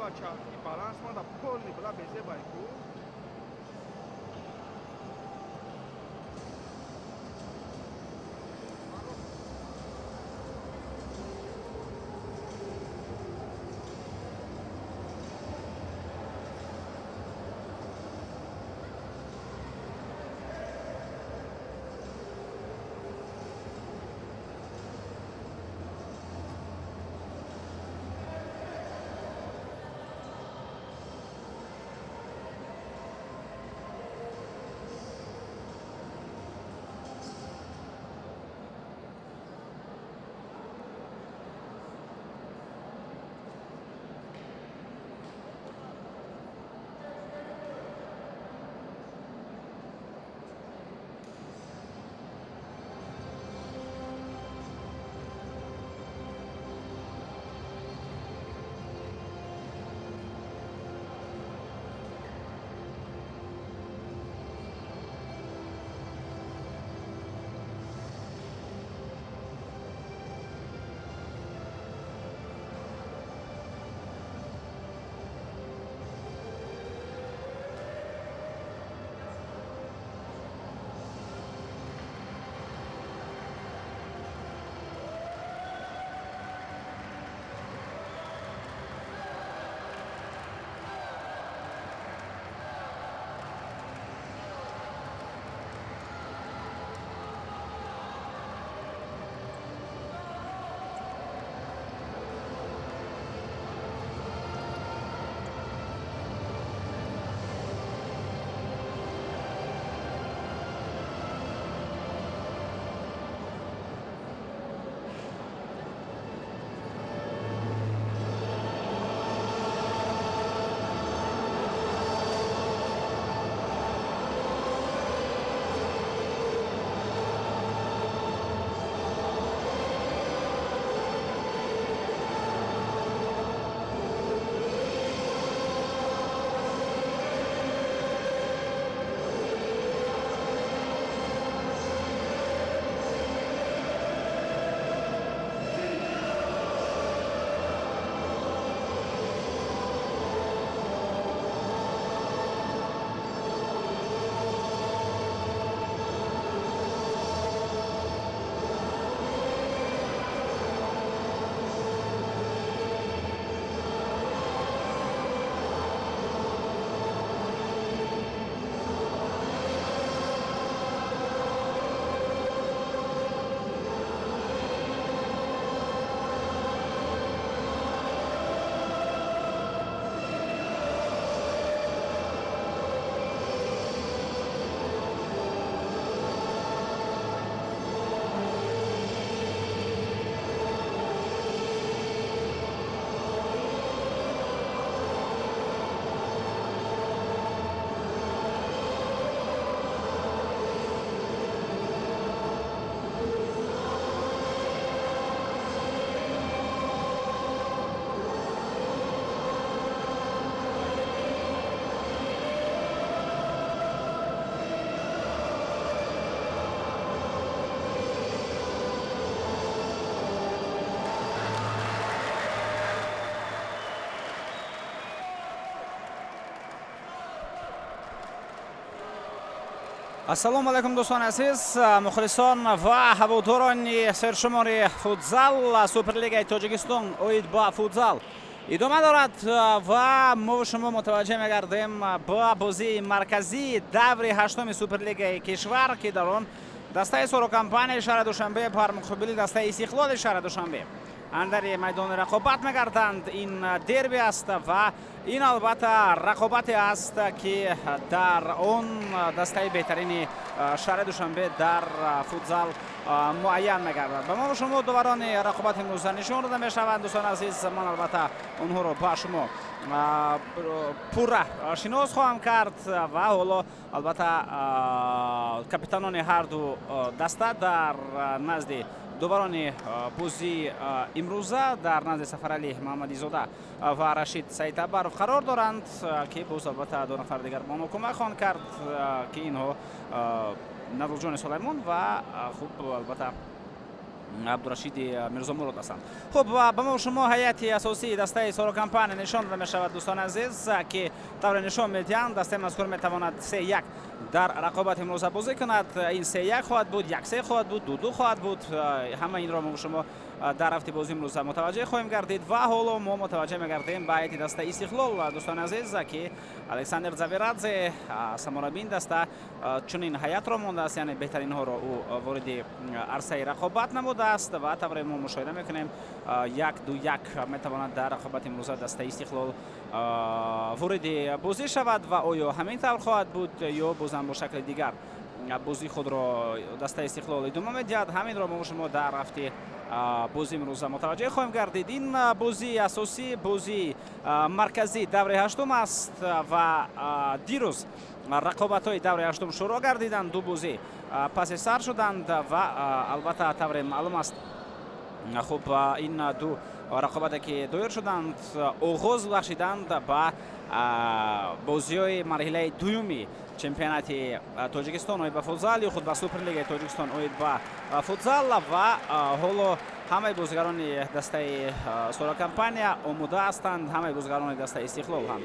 Бача, и баланс мада полный бла безе байку. Ассалому алайкум, дӯстони азиз, мухлисон ва ҳаводорони сершумори футзал. Суперлигаи Тоҷикистон оид ба футзал идома дорад ва мо шумо мутаваҷҷеҳ мегардем ба бозии марказии даври ҳаштуми Суперлигаи кишвар, ки дар он дастаи Соро Компанияи шаҳри Душанбе бар муқобили дастаи Истиқлоли шаҳри Душанбе андари майдони рақобат мегарданд. Ин дерби аст ва ин албатта рақобате аст, ки дар он дастаи беҳтарини шаҳри Душанбе дар футзал муайян мегардад. Ба мо шумо доварони рақобати имрӯза нишон дода мешаванд. Дӯстони азиз, ман албатта онҳоро ба шумо пурра шинос хоҳам кард ва ҳоло албатта капитанони ҳарду даста дар назди доварони бозии имрӯза, дар назди Сафаралӣ Муҳаммадизода ва Рашид Саидабаров қарор доранд, ки боз албатта ду нафар дигар ба онҳо кӯмак хоҳанд кард, ки инҳо Надулҷони Сулаймон ва хуб албатта Абдурашиди Мирзомурод ҳастанд. Хуб, ба мо шумо ҳайати асосии дастаи Соро Компания нишон дода мешавад, дӯстони азиз, ки тавре нишон медиҳанд, дастаи мазкур метавонад 3-1 дар рақобати имрӯза бозӣ кунад. Ин 3-1 хоҳад буд, 1-3 хоҳад буд, 2-2 хоҳад буд, ҳама инро мо шумо дар рафти бозӣ имрӯза мутаваҷҷеҳ хоҳем гардид. Ва ҳоло мо мутаваҷҷеҳ мегардем ба ҳайати дастаи Истиқлол, дӯстони азиз, ки Александр Заверадзе, сармураббии ин даста, чунин ҳайатро мондааст, яъне беҳтаринҳоро ӯ вориди арсаи рақобат намудааст. Ва тавре мо мушоҳида мекунем, 1-2-1 метавонад дар рақобати имрӯза дастаи Истиқлол вориди бозӣ шавад. Ва оё ҳамин тавр хоҳад буд ё бозам бо шакли дигар бозии худро дастаи Истиқлол идома медиҳад, ҳаминро мо шумо дар рафти бозии имрӯза мутаваҷҷеҳ хоҳем гардид. Ин бозии асосӣ, бозии марказии давраи ҳаштум аст ва дирӯз рақобатҳои давраи ҳаштум шурӯъ гардиданд, ду бозӣ паси сар шуданд. Ва албатта, тавре маълум аст, хуб, ин ду рақобате ки доир шуданд, оғоз бахшиданд ба бозиҳои марҳилаи дуюми чемпионати Тоҷикистон оид ба футзал ё худ ба Суперлигаи Тоҷикистон оид ба футзал. Ва ҳоло ҳамаи бозигарони дастаи Соро Компания омода ҳастанд, ҳамаи бозигарони дастаи Истиқлол ҳам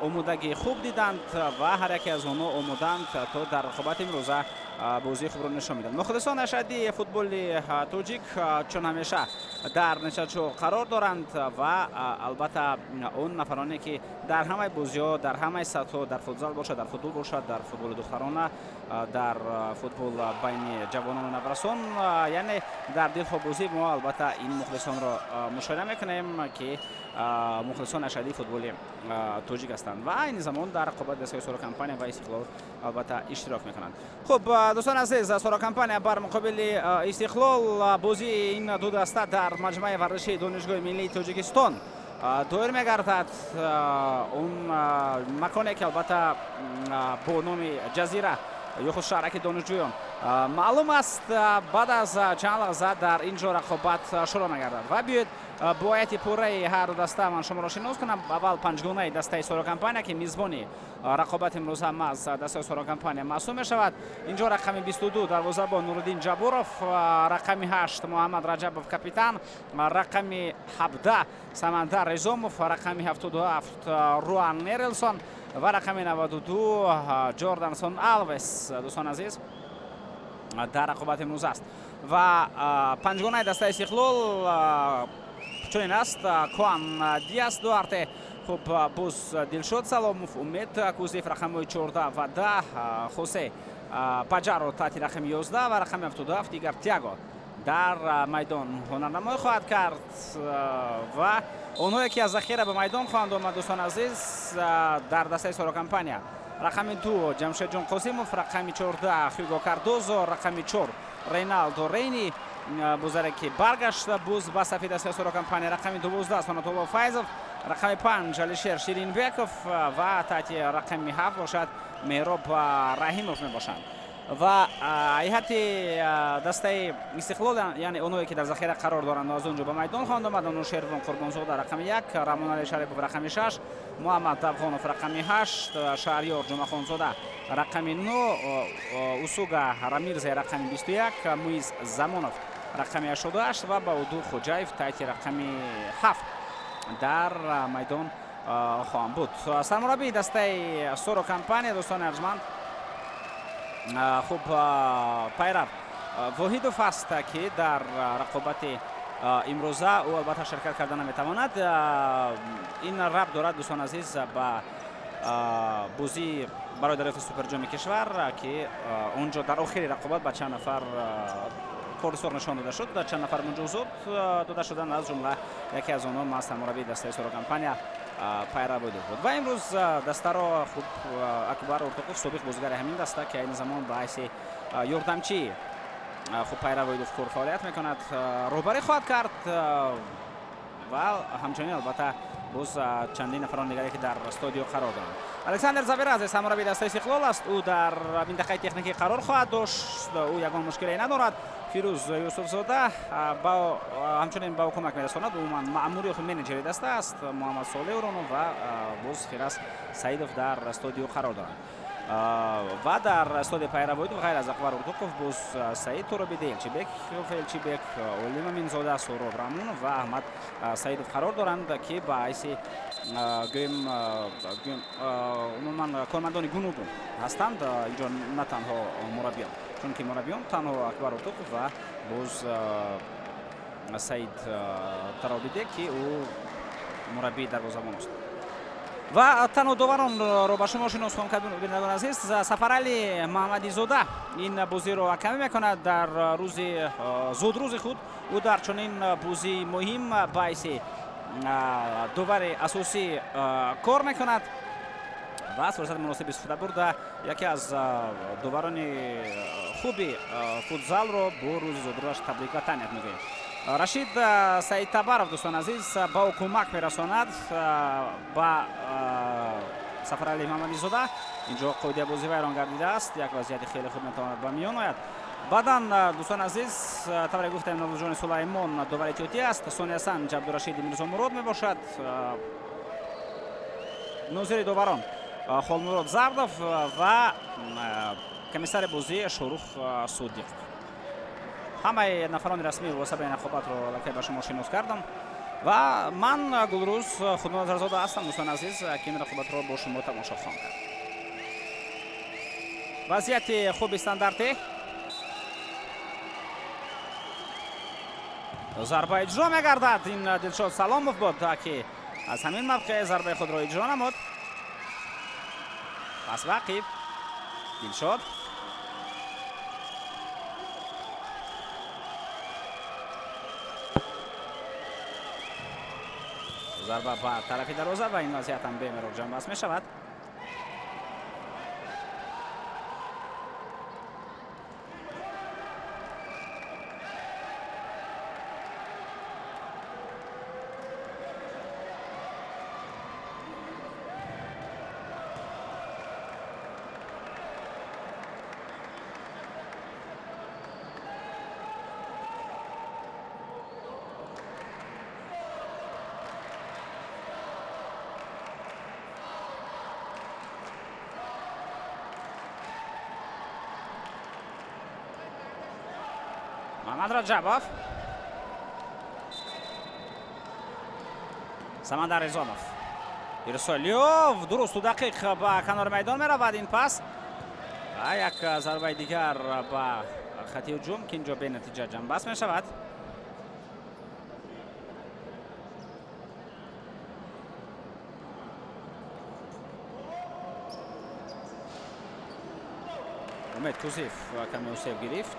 омодагии хуб диданд ва ҳар яке аз онҳо омодаанд, то дар рақобати имрӯза бозии хубро нишон медиҳанд. Мухлисон ашаддии футболи тоҷик чун ҳамеша дар нишастҷо қарор доранд ва албатта он нафароне, ки дар ҳамаи бозиҳо, дар ҳамаи сатҳҳо, дар футзал бошад, дар футбол бошад, дар футболи духтарона, дар футбол байни ҷавонону наврасон, яъне дар дилхоҳ бозӣ мо албатта ин мухлисонро мушоҳида мекунем, ки мухлисон ашаддии футболи тоҷик ҳастанд ва айни замон дар рақобати дастгоҳи Соро Компания ва Истиқлол албатта иштирок мекунанд. Хуб, дӯстони азиз, Соро Компания бар муқобили Истиқлол, бозии ин ду даста дар маҷмӯаи варзишии Донишгоҳи миллии Тоҷикистон доир мегардад, он маконе ки албатта бо номи Ҷазира ё худ шаҳраки донишҷӯён маълум аст. Баъд аз чанд лаҳза дар ин ҷо рақобат шурӯъ мегардад. Ва биёед, бо ҳайати пурраи ҳар ду даста ман шуморо шинос кунам. Аввал панҷгонаи дастаи Соро Компания, ки мизбони рақобати имрӯза маҳз дастаи Соро Компания маҳсуб мешавад. Инҷо рақами 22, дарвозабон Нуриддин Ҷабуров, рақами 8, Муҳаммад Раҷабов, капитан, рақами 17, Самандар Резомов, рақами 77, Руан Нерелсон ва рақами 92, Ҷордансон Алвес, дӯстони азиз, дар рақобати имрӯз аст. Ва панҷгонаи дастаи Истиқлол чунин аст: Коан Диас Дуарте, хуб, боз Дилшод Саломов, Умед Кузиев, рақамҳои 14 ва 10, Хосе Паҷаро таҳти рақами 11 ва рақами 77 дигар Тиаго дар майдон ҳунарнамоӣ хоҳад кард. Ва онҳое ки аз захира ба майдон хоҳанд омад, дӯстони азиз, дар дастаи Соро Компания рақами 2, Ҷамшедҷон Қосимов, рақами 14, Хюго Кардозо, рақами 4, Рейналдо Рейни, бозаре ки баргашта боз ба сафи дастаи Соро Компания, рақами 12, Сонатулло Файзов, рақами 5, Алишер Ширинбеков ва таҳти рақами 7 бошад, Меҳроб Раҳимов мебошанд. Ва ҳайати дастаи Истиқлол, яъне онҳое ки дар захира қарор доранд, аз он ҷо ба майдон хоҳанд омад: Нушервон Қурбонзода, рақами 1, Рамонали Шарипов, рақами 6, Муҳаммад Афғонов, рақами 8, Шаҳриёр Ҷумъахонзода, рақами 9, Усуга Рамирзе, рақами 21, Муиз Замонов, рақами 88 ва Баҳодур Хоҷаев таҳти рақами 7 дар майдон хоҳанд буд. Сармураббии дастаи Соро Компания, дӯстони арҷманд, хуб, Пайрав Воҳидов аст, ки дар рақобати имрӯза ӯ албатта ширкат карда наметавонад. Ин рабт дорад, дӯстони азиз, ба бозии барои дарёфти суперҷоми кишвар, ки он ҷо дар охири рақобат ба чанд нафар корти сурх нишон дода шуд, чанд нафар муҷозот дода шуданд, аз ҷумла яке аз онҳо маҳз сармураббии дастаи Соро Компания Пайрав Воҳидов буд. Ва имрӯз дастаро, хуб, Акбар Ортоқов, собиқ бозигари ҳамин даста, ки айни замон ба ҳайси ёрдамчии, хуб, Пайрав Воҳидов кор фаъолият мекунад, роҳбарӣ хоҳад кард ва ҳамчунин албатта боз чандин нафарон дигаре, ки дар студио қарор доранд. Александр Заверазе сармураббии дастаи Истиқлол аст, ӯ дар минтақаи техникӣ қарор хоҳад дошт, ӯ ягон мушкиле надорад. Фирӯз Юсуфзода ҳамчунин ба ӯ кӯмак мерасонад, умуман маъмури худ менеҷери даста аст. Муҳаммад Солеҳ Уронов ва боз Фирас Саидов дар студио қарор доранд. Ва дар стоди Пайравоидов ғайр аз Акбар Урдуқов боз Саид Туробиде, Элчибек, Элчибек, Олим Аминзода, Суроб Рамунов ва Аҳмад Саидов қарор доранд, ки ба ҳайси гӯем умуман кормандони гуногун ҳастанд. Инҷо на танҳо мураббиён, чунки мураббиён танҳо Акбар Урдуқов ва боз Саид Таробиде, ки ӯ мураббии дарвозабон аст. Ва танҳо доваронро ба шумо шинос хоҳам кард, бинандагони азиз. Сафарали Маҳмадизода ин бозиро ҳакамӣ мекунад дар рӯзи зудрӯзи худ. Ӯ дар чунин бозии муҳим ба ҳайси довари асосӣ кор мекунад ва аз фурсати муносиб истифода бурда яке аз доварони хуби футзалро бо рӯзи зудрӯзаш табрик ва таҳният мегӯем. Рашид Саидтабаров, дӯстон азиз, ба ӯ кӯмак мерасонад ба Сафарали Маҳмадизода. Инҷо қоидаи бозӣ вайрон гардидааст, як вазъияти хеле хуб метавонад ба миён ояд. Баъдан, дӯстон азиз, тавре гуфтем, Наврӯзҷони Сулаймон довари эҳтиётӣ аст, Сония Санҷ Абдурашиди Мирзомурод мебошад, нозири доварон Холмурод Зардов ва комиссари бозӣ Шорух Содиқов. Ҳамаи нафарони расмӣ вобаста ба ин рақобатро аллакай ба шумо шинос кардам ва ман Гулрӯз Худназарзода ҳастам, дӯстони азиз, ки ин рақобатро бо шумо тамошо хоҳам кард. Вазъияти хуби стандартӣ, зарба иҷро мегардад. Ин Дилшод Саломов буд, ки аз ҳамин мавқеъ зарбаи худро иҷро намуд. Пас ба ақиб Дилшод. Зарба ба тарафи дарвоза ва ин вазъият ҳам бемерор ҷамъбаст мешавад. Мамад Раҷабов, Самандар Изомов, Ирсолиёв дурусту дақиқ ба канори майдон меравад ин пас ва як зарбаи дигар ба хати ҳуҷум, ки инҷо бенатиҷа ҷамъбаст мешавад. Умед Тузиев каме осеб гирифт.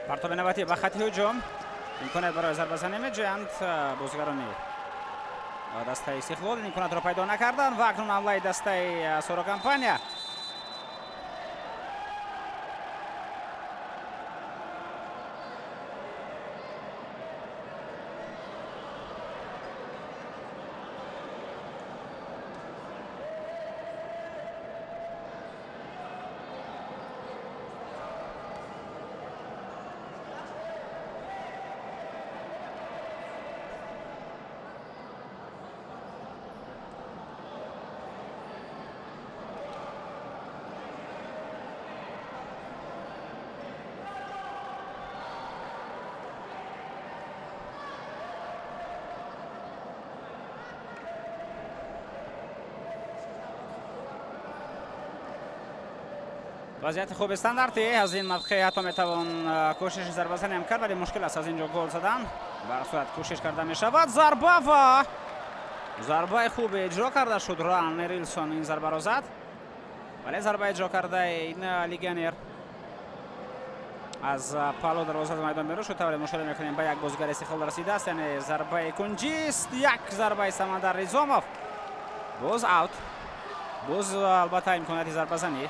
Партоби навбатӣ ба хати ҳуҷум, имконият барои зарбазанӣ меҷӯянд бозигарони дастаи Истиқлол, ин имкониятро пайдо накарданд ва акнун ҳамлаи дастаи Соро Компания. Вазъияти хуби стандартӣ, аз ин мавқеъ ҳатто метавон кӯшиши зарбазанӣ ҳам кард, вале мушкил аст аз ин ҷо гол задан. Ба сурат кӯшиш карда мешавад, зарба ва Зарбаи хубе иҷро карда шуд. Ранерилсон ин зарбаро зад, вале зарба иҷро кардаи ин легионер аз пало дарвоза аз майдон берун шуд. Тавре мушоҳида мекунем, ба як бозигари Истиқлол расидааст, яъне зарбаи кунҷист. Як зарбаи Самандар Ризомов, боз аут, боз албатта имконияти зарбазанӣ.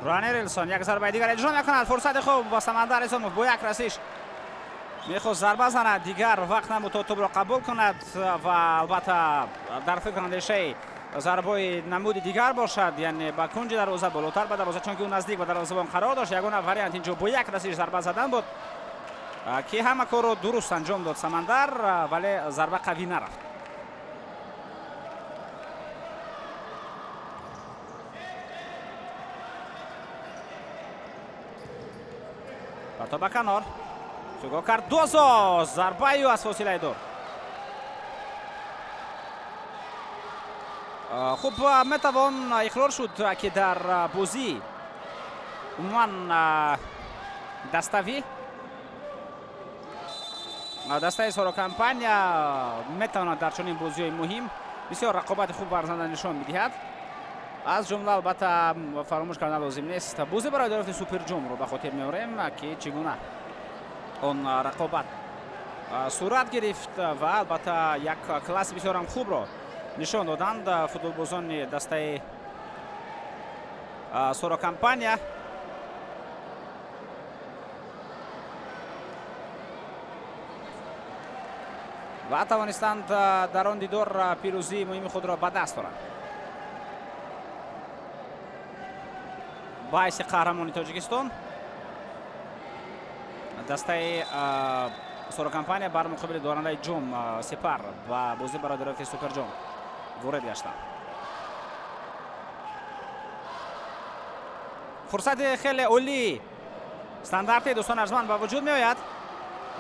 Ранерилсон як зарбаи дигар иҷро мекунад. Фурсати хуб ба Самандар Исомов, бо як расиш мехост зарба занад, дигар вақт набуд то тӯбро қабул кунад ва албатта дар фикр андешаи зарбаи намуди дигар бошад, яъне ба кунҷи дарвоза, болотар ба дарвоза, чунки ӯ наздик ба дарвозабон қарор дошт. Ягона вариант инҷо бо як расиш зарба задан буд, ки ҳама корро дуруст анҷом дод Самандар, вале зарба қавӣ нарафт. Партоб ба канор. Ҳуго Кардозо, зарбаи ӯ аз фосилаи дур. Хуб, метавон иқрор шуд, ки дар бозӣ умуман даставӣ дастаи Соро Компания метавонад дар чунин бозиҳои муҳим бисёр рақобати хуб варзанда нишон бидиҳад. Аз ҷумла албатта фаромӯш кардан лозим нест бозӣ барои дарёфти суперҷомро ба хотир меорем, ки чӣ гуна он рақобат сурат гирифт ва албатта як класси бисёрам хубро нишон доданд футболбозони дастаи Соро Компания. Ва тавонистанд дар он дидор пирӯзии муҳими худро ба даст оранд. Ба ҳайси қаҳрамони Тоҷикистон дастаи Соро Компания бар муқобили дорандаи ҷом Сипар ба бозӣ барои дарёфти суперҷом ворид гаштанд. Фурсати хеле олии стандарти, дӯстон арзманд, ба вуҷуд меояд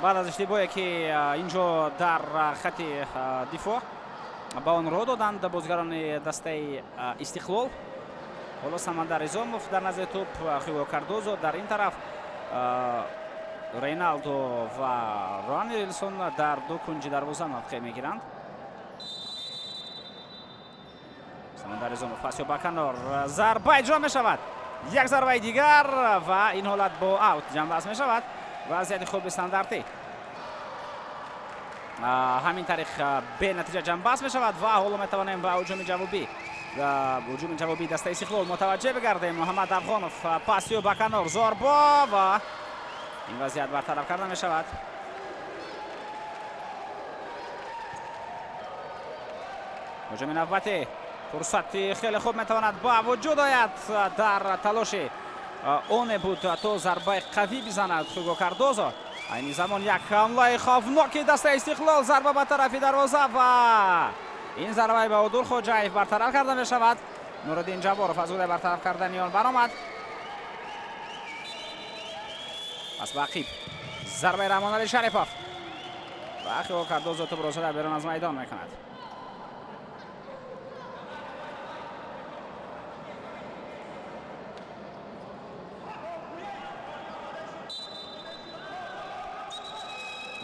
баъд аз иштибоҳе, ки инҷо дар хати дифоъ ба он роҳ доданд бозигарони дастаи Истиқлол. Ҳоло Самандар Изомов дар назди тӯб, Ҳуго Кардозо дар ин тараф, Рейналдо ва Ранерилсон дар ду кунҷи дарвоза мавқеъ мегиранд. Самандар Изомов пас ба канор, зарба иҷро мешавад. Як зарбаи дигар ва ин ҳолат бо аут ҷамъбаст мешавад. Вазъияти хуби стандартӣ ҳамин тариқ бенатиҷа ҷамъбаст мешавад ва ҳоло метавонем ба ҳуҷуми ҷавобии дастаи Истиқлол мутаваҷҷеҳ бигардем. Муҳаммад Афғонов пасиё ба канор, зарба ва ин вазъият бартараф карда мешавад. Ҳуҷуми навбатӣ, фурсати хеле хуб метавонад ба вуҷуд ояд. Дар талоши оне буд то зарбаи қавӣ бизанад Ҳуго Кардозо. Айни замон як ҳамлаи хавфноки дастаи Истиқлол, зарба ба тарафи дарвоза ва ин зарбаи Баҳодур Хоҷаев бартараф карда мешавад. Нуриддин Ҷабборов аз ӯдаи бартараф кардани он баромад. Пас ба ақиб зарбаи Раҳмонали Шарипов ва Ҳуго Кардозо тӯбро зада берун аз майдон мекунад.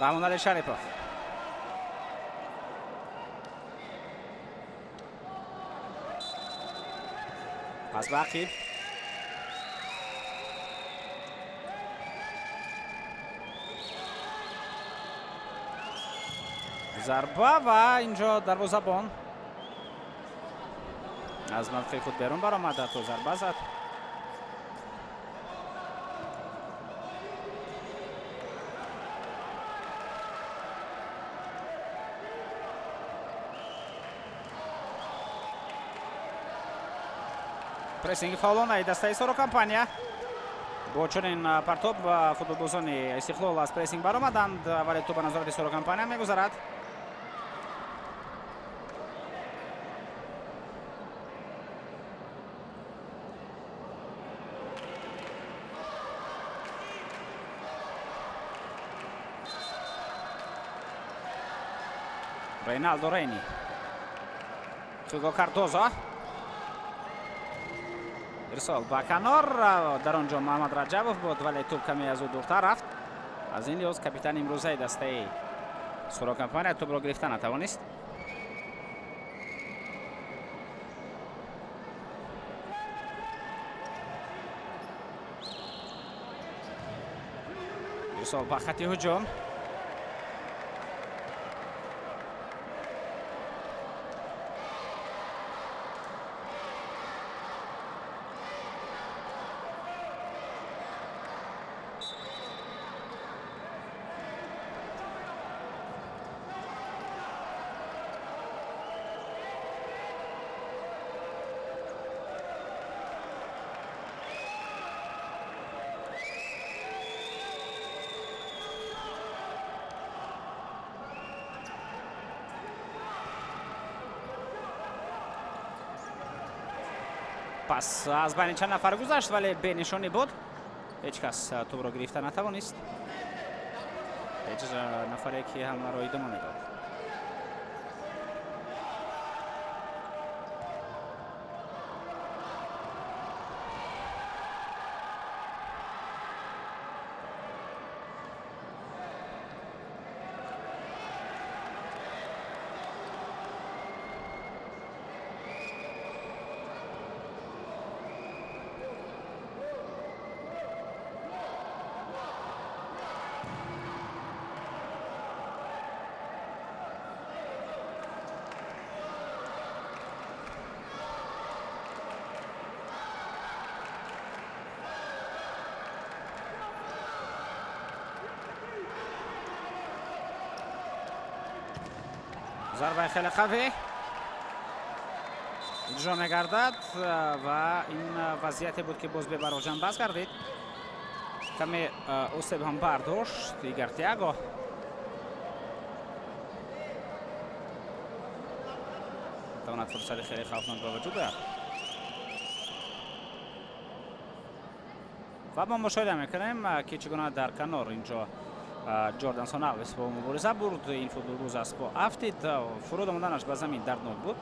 Раҳмонали Шарипов пас ба ақиб, зарба ва инҷо дарвозабон аз мавқеи худ берун баромада то зарба зад. Прессинги фаъолонаи дастаи Соро Компания Бо чунин партоб футболбозони Истиқлол аз прессинг баромаданд, вале тӯб ба назорати Сурокомпания мегузарад. Рейналдо Рейни. Хуго Кардозо. Ирсол ба канор. Дар он ҷо Муҳаммад Раҷабов буд, вале тӯб каме аз ӯ дуртар рафт. Аз ин лиҳоз капитани имрӯзаи дастаи Сурокомпания тӯбро гирифта натавонист. Ирсол ба хати ҳуҷум. Пас аз байни чанд нафар гузашт, вале бенишонӣ буд. Ҳеҷ кас тӯбро гирифта натавонист. Ҳеҷ нафаре ки ҳамларо идома медод. Зарбаи хеле қавӣ иҷро мегардад ва ин вазъияте буд, ки боз бебароҷан баз гардид. Каме осеб ҳам бардошт Игар Тиаго. Тавонад фурсати хеле хавфнок ба вуҷуд ояд. Ва мо мушоҳида мекунем, ки чӣ гуна дар канор инҷо Ҷордансон Алвес бо мубориза бурд. Ин футболбоз аз по афтид. Фуруд омаданаш ба замин дарднок буд.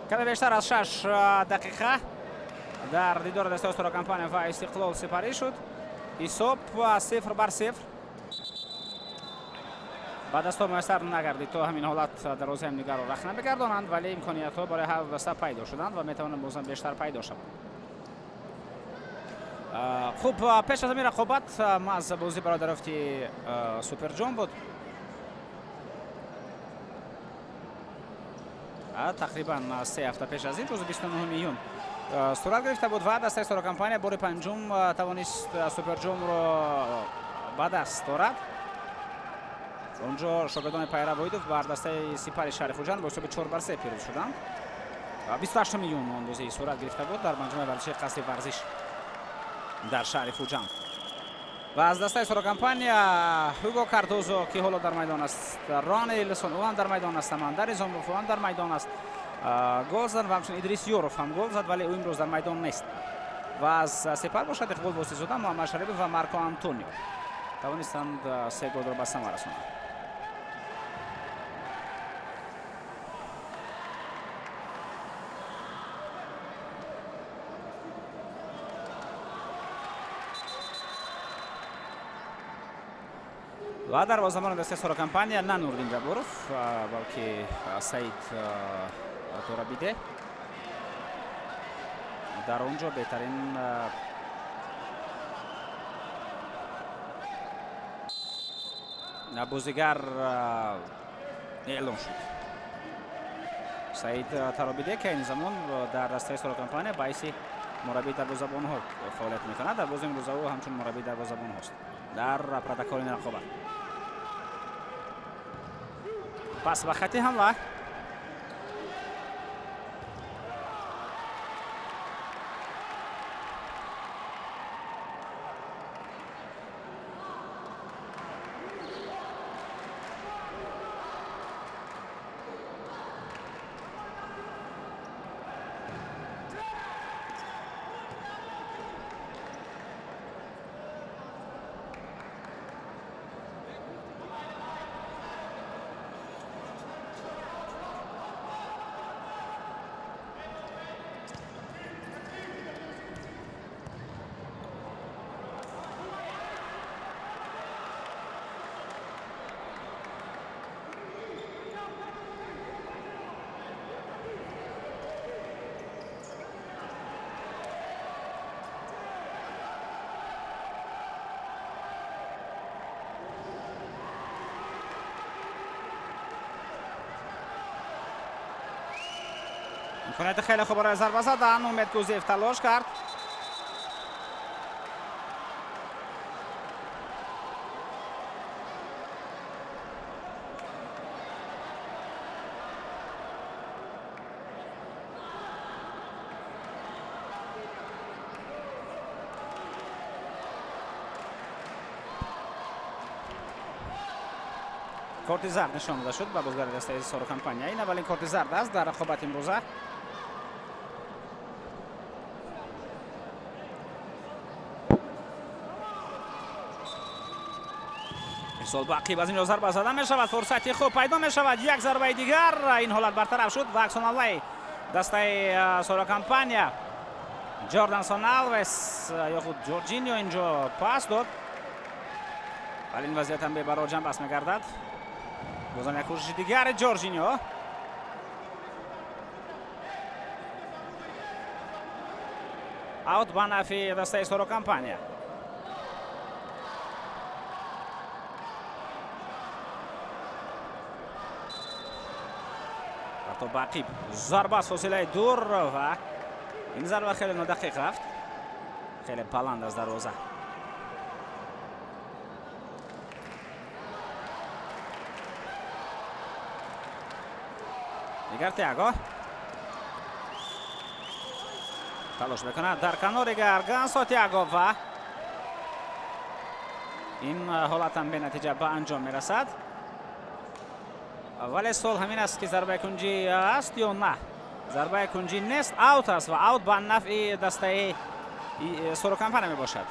Каме бештар аз 6 дақиқа дар дидори дастаи Сурокомпания ва Истиқлол сипарӣ шуд. Ҳисоб 0-0. Ба дастҳо муяссар нагардид то ҳамин ҳолат дарвозаи ҳамдигарро рахна бигардонанд, вале имкониятҳо барои ҳар даста пайдо шуданд ва метавонанд бозам бештар пайдо шаванд. Хуб, пеш аз ҳамин рақобат маз бозӣ барои дарёфти Суперҷом буд. Тақрибан 3 ҳафта пеш аз ин, рӯзи 29 июн сурат гирифта буд ва дастаи Сурокомпания бори панҷум тавонист Суперҷомро ба даст орад. Онҷо шогирдони Пайра Воҳидов бар дастаи Сипари шаҳри Хуҷанд бо ҳисоби 4-3 пирӯз шуданд. 28 июн он бозӣ сурат гирифта буд дар маҷмӯаи варзишии қасри варзиш дар шаҳри Хуҷанд. Ва аз дастаи Сурокомпания Ҳуго Кардозо, ки ҳоло дар майдон аст, Рон Элсон ӯ ҳам дар майдон аст, Самандар Изомов ӯ ҳам дар майдон аст, гол зад ва ҳамчунин Идрис Юров ҳам гол зад, вале ӯ имрӯз дар майдон нест. Ва аз Сипар бошад Иқбол Восизода, Муҳаммад Шарипов ва Марко Антонио тавонистанд 3 голро ба самар расонанд. Ва дарвозабони дастаи Сурокомпания на Нурдин Ҷабборов, балки Саид Торабиде дар он ҷо беҳтарин бозигар эълон шуд. Саид Таробиде, ки айни замон дар дастаи Сурокомпания ба ҳайси мураббии дарвозабонҳо фаъолият мекунад, дар бозии имрӯза ӯ ҳамчун мураббии дарвозабонҳост дар протоколи рақобат. Пас ба хати ҳамла. Имконияти хеле хуб барои зарба задан. Умед Кузиев талош кард. Корти зард нишон дода шуд ба бозгари дастаи Соро Компания. Ин аввалин корти зард аст дар рақобати имрӯза. Ирсол ба ақиб, аз инҷо зарба зада мешавад. Фурсати хуб пайдо мешавад. Як зарбаи дигар, ин ҳолат бартараф шуд ва аксуламалаи дастаи Соро Компания Ҷордансон Алвес ё худ Ҷорҷиньо инҷо пас дод. Вале ин вазъият ҳам бебаро ҷамъбаст мегардад. Бозам як кӯшиши дигари Ҷорҷиньо. Аут ба нафи дастаи Соро Компания. То ба ақиб зарба аз фосилаи дур ва ин зарба хеле нодақиқ рафт, хеле баланд аз дарвоза. Дигар Тиаго талош мекунад дар канори Гансо Тиаго ва ин ҳолат ҳам бенатиҷа ба анҷом мерасад. Вале суол ҳамин аст, ки зарбаи кунҷӣ аст ё на. Зарбаи кунҷӣ нест, аут аст ва аут ба нафъи дастаи Соро Компания мебошад.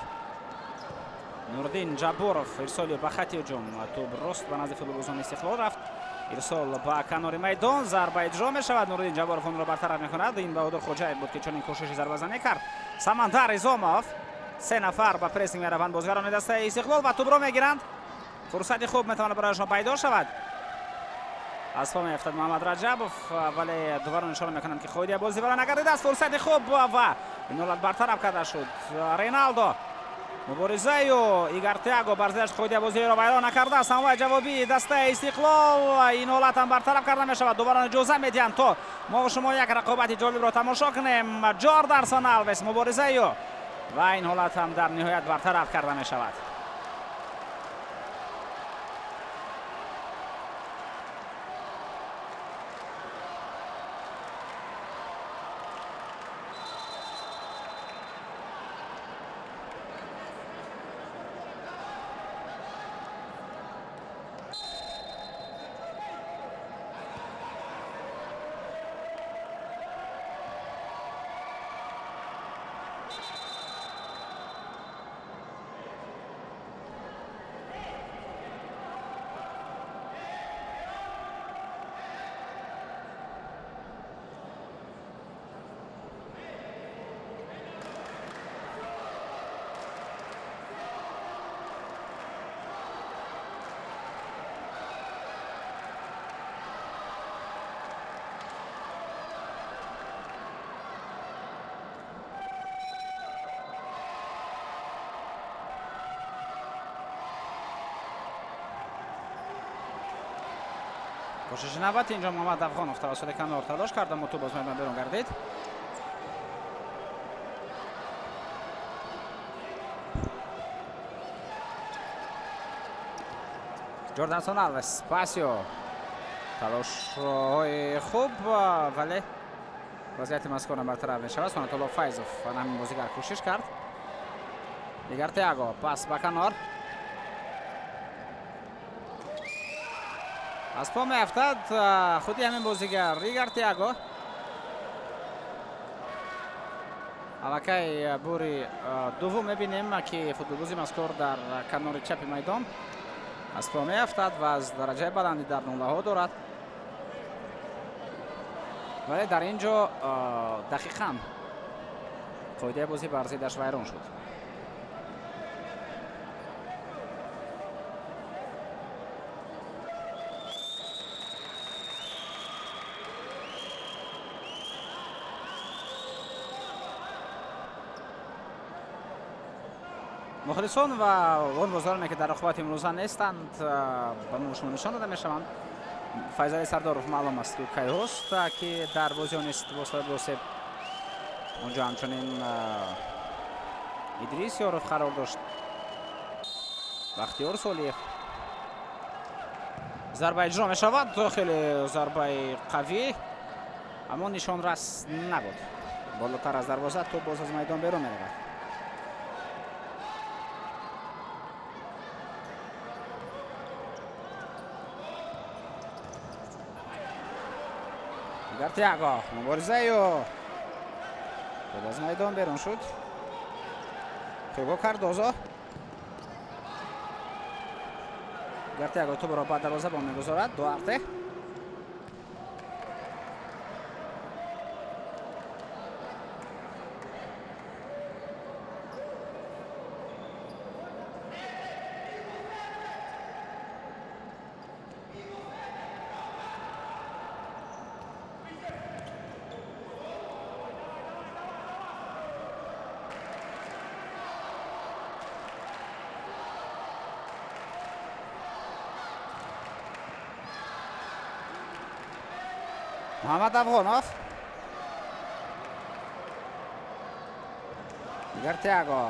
Нурдин Ҷабборов ирсоли ба хати ҳуҷум, тӯб рост ба назди футболбозони Истиқлол рафт. Ирсол ба канори майдон, зарба иҷро мешавад. Нурдин Ҷабборов онро бартараф мекунад. Ин Баҳодур Хоҷаев буд, ки чунин кӯшиши зарбазанӣ кард. Самандар Изомов, се нафар ба прессинг мераванд бозигарони дастаи Истиқлол ва тӯбро мегиранд. Фурсати хуб метавонад барояшон пайдо шавад. Аз по меафтад Муҳаммад Раҷабов, вале дуварон ишора мекунанд, ки қоидаи бозӣ вайрон нагардидааст. Фурсати хуб ва ин ҳолат бартараф карда шуд. Реналдо муборизаю Игар Тиаго бар зиддаш қоидаи бозиро вайрон накардааст. Ҳамлаи ҷавобии дастаи Истиқлол, ин ҳолат ҳам бартараф карда мешавад. Дуварон иҷоза медиҳанд, то мо шумо як рақобати ҷолибро тамошо кунем. Ҷордарсон Алвес муборизаю ва ин ҳолат ҳам дар ниҳоят бартараф карда мешавад. Кӯшиши навбати инҷо Муҳаммад Афғонов тавассути канор талош кард, аммо тӯб аз майдон берун гардид. Ҷордансон Алвес, пасио Талошҳои хуб, вале вазъияти мазкур бартараф мешавад. Сонатулло Файзов ҳамин бозигар кӯшиш кард. Дигар Тиаго пас ба канор. Аз по меафтад худи ҳамин бозигар Ригар Тиаго. Аллакай бури дуввум мебинем, ки футболбози мазкур дар канори чапи майдон аз по меафтад ва аз дараҷаи баландӣ дар нулаҳо дорад. Вале дар ин ҷо дақиқан қоидаи бозӣ бар зиддаш вайрон шуд. Мухлисон ва он бозороне, ки дар рақобати имрӯза нестанд, ба мо шумо нишон дода мешаванд. Файзали Сардоров маълум аст, ки кайҳост, ки дар бозиҳо нест бо сабаби осеб. Онҷо ҳамчунин Идрис Ёров қарор дошт, Бахтиёр Солиев. Зарба иҷро мешавад, хеле зарбаи қавӣ, аммо нишонрас набуд. Болотар аз дарвоза топ боз аз майдон берун меравад. Дигар Тиаго муборизаю топ аз майдон берун шуд. Хюго Кардозо. Дигар Тиаго топро ба дарвозабон мегузорад. Дуарте. Муҳаммад Афғонов. Дигар Тиаго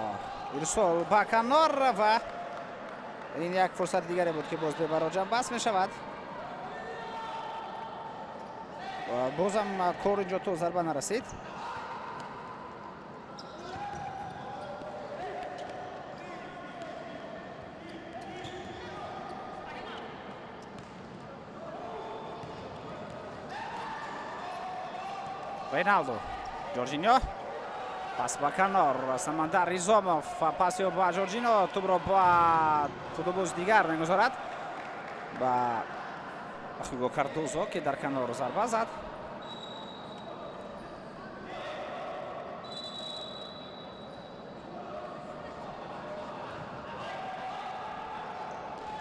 ирсол ба канор ва ин як фурсати дигаре буд, ки боз бебароҷа бас мешавад. Бозам кор инҷо то зарба нарасид. Рейналдо, Ҷорҷиньо, пас ба канор, Самандар Ризомов, паси ба Ҷорҷино, тӯбро ба футболбози дигар мегузорад, ба Хюго Кардозо, ки дар канор зарба зад.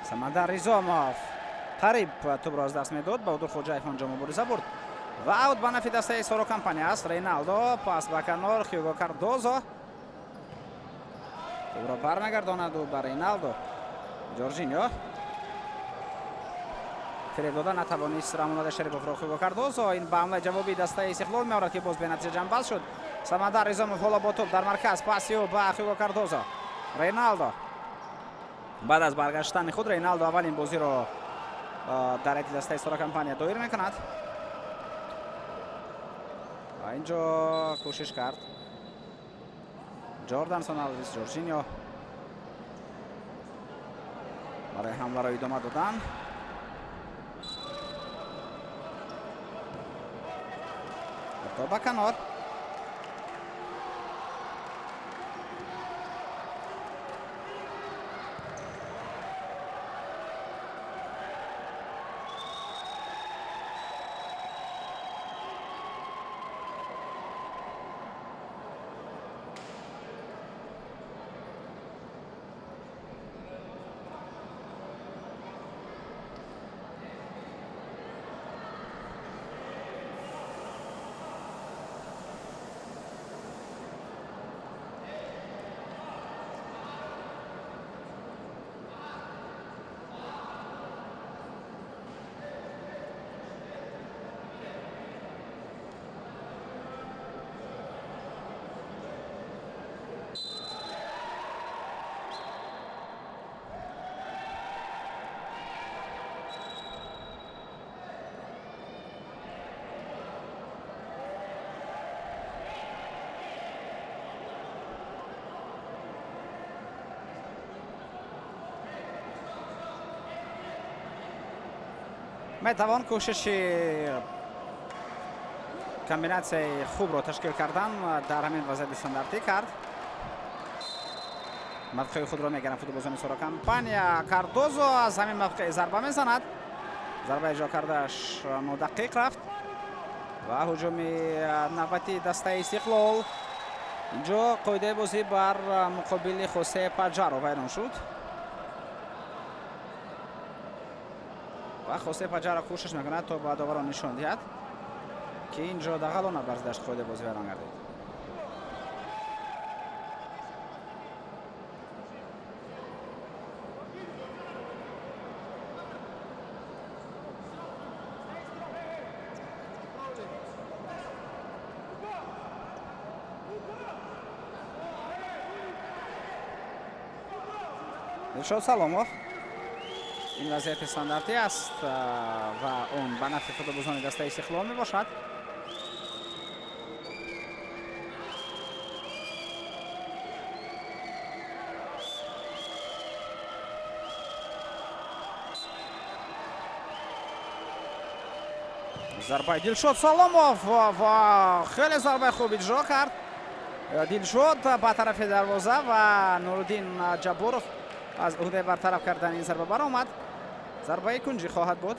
Самандар Ризомов қариб тӯбро аз даст медод, Баҳодур Хоҷаев онҷо мубориза бурд. Ва аут ба нафи дастаи Соро Компания аст. Рейналдо пас ба канор, Хюго Кардозо тӯбро бармегардонаду ба Рейналдо. Ҷорҷиньо фиреб дода натавонист Рамонаде Шариповро Хюго Кардозо. Ин ба ҳамлаи ҷавобии дастаи Истиқлол меорад, ки боз бенатиҷа ҷамъбаст шуд. Самандар Ризомов ҳоло бо тӯб дар марказ, паси ӯ ба Хюго Кардозо. Рейналдо баъд аз баргаштани худ Рейналдо аввалин бозиро дар ҳайати дастаи Соро Компания доир мекунад. Ва инҷо кӯшиш кард Ҷордансон Алвис, Ҷорҷиньо барои ҳамларо идома додан. То ба канор. Метавон кӯшиши комбинатсияи хубро ташкил кардан дар ҳамин вазъияти стандартӣ кард. Мавқеи худро мегиранд футболбозони Соро Компания. Кардозо аз ҳамин мавқеъ зарба мезанад. Зарба иҷро кардааш нодақиқ рафт ва ҳуҷуми навбати дастаи Истиқлол. Инҷо қоидаи бозӣ бар муқобили Хосе Паҷаро вайрон шуд ва Хосе Паҷаро кӯшиш мекунад, то ба доварон нишон диҳад, ки инҷо дағалона бар зиддаш қоидаи бозӣ вайрон гардид. Дилшод Саломов. Ин вазъияти стандартӣ аст ва он ба нафъи футболбозони дастаи Истиқлол мебошад. Зарбаи Дилшод Саломов ва хеле зарбаи хуб иҷро кард Дилшод ба тарафи дарвоза ва Нуруддин Ҷабборов аз уҳдаи бартараф кардани ин зарба баромад. Зарбаи кунҷӣ хоҳад буд.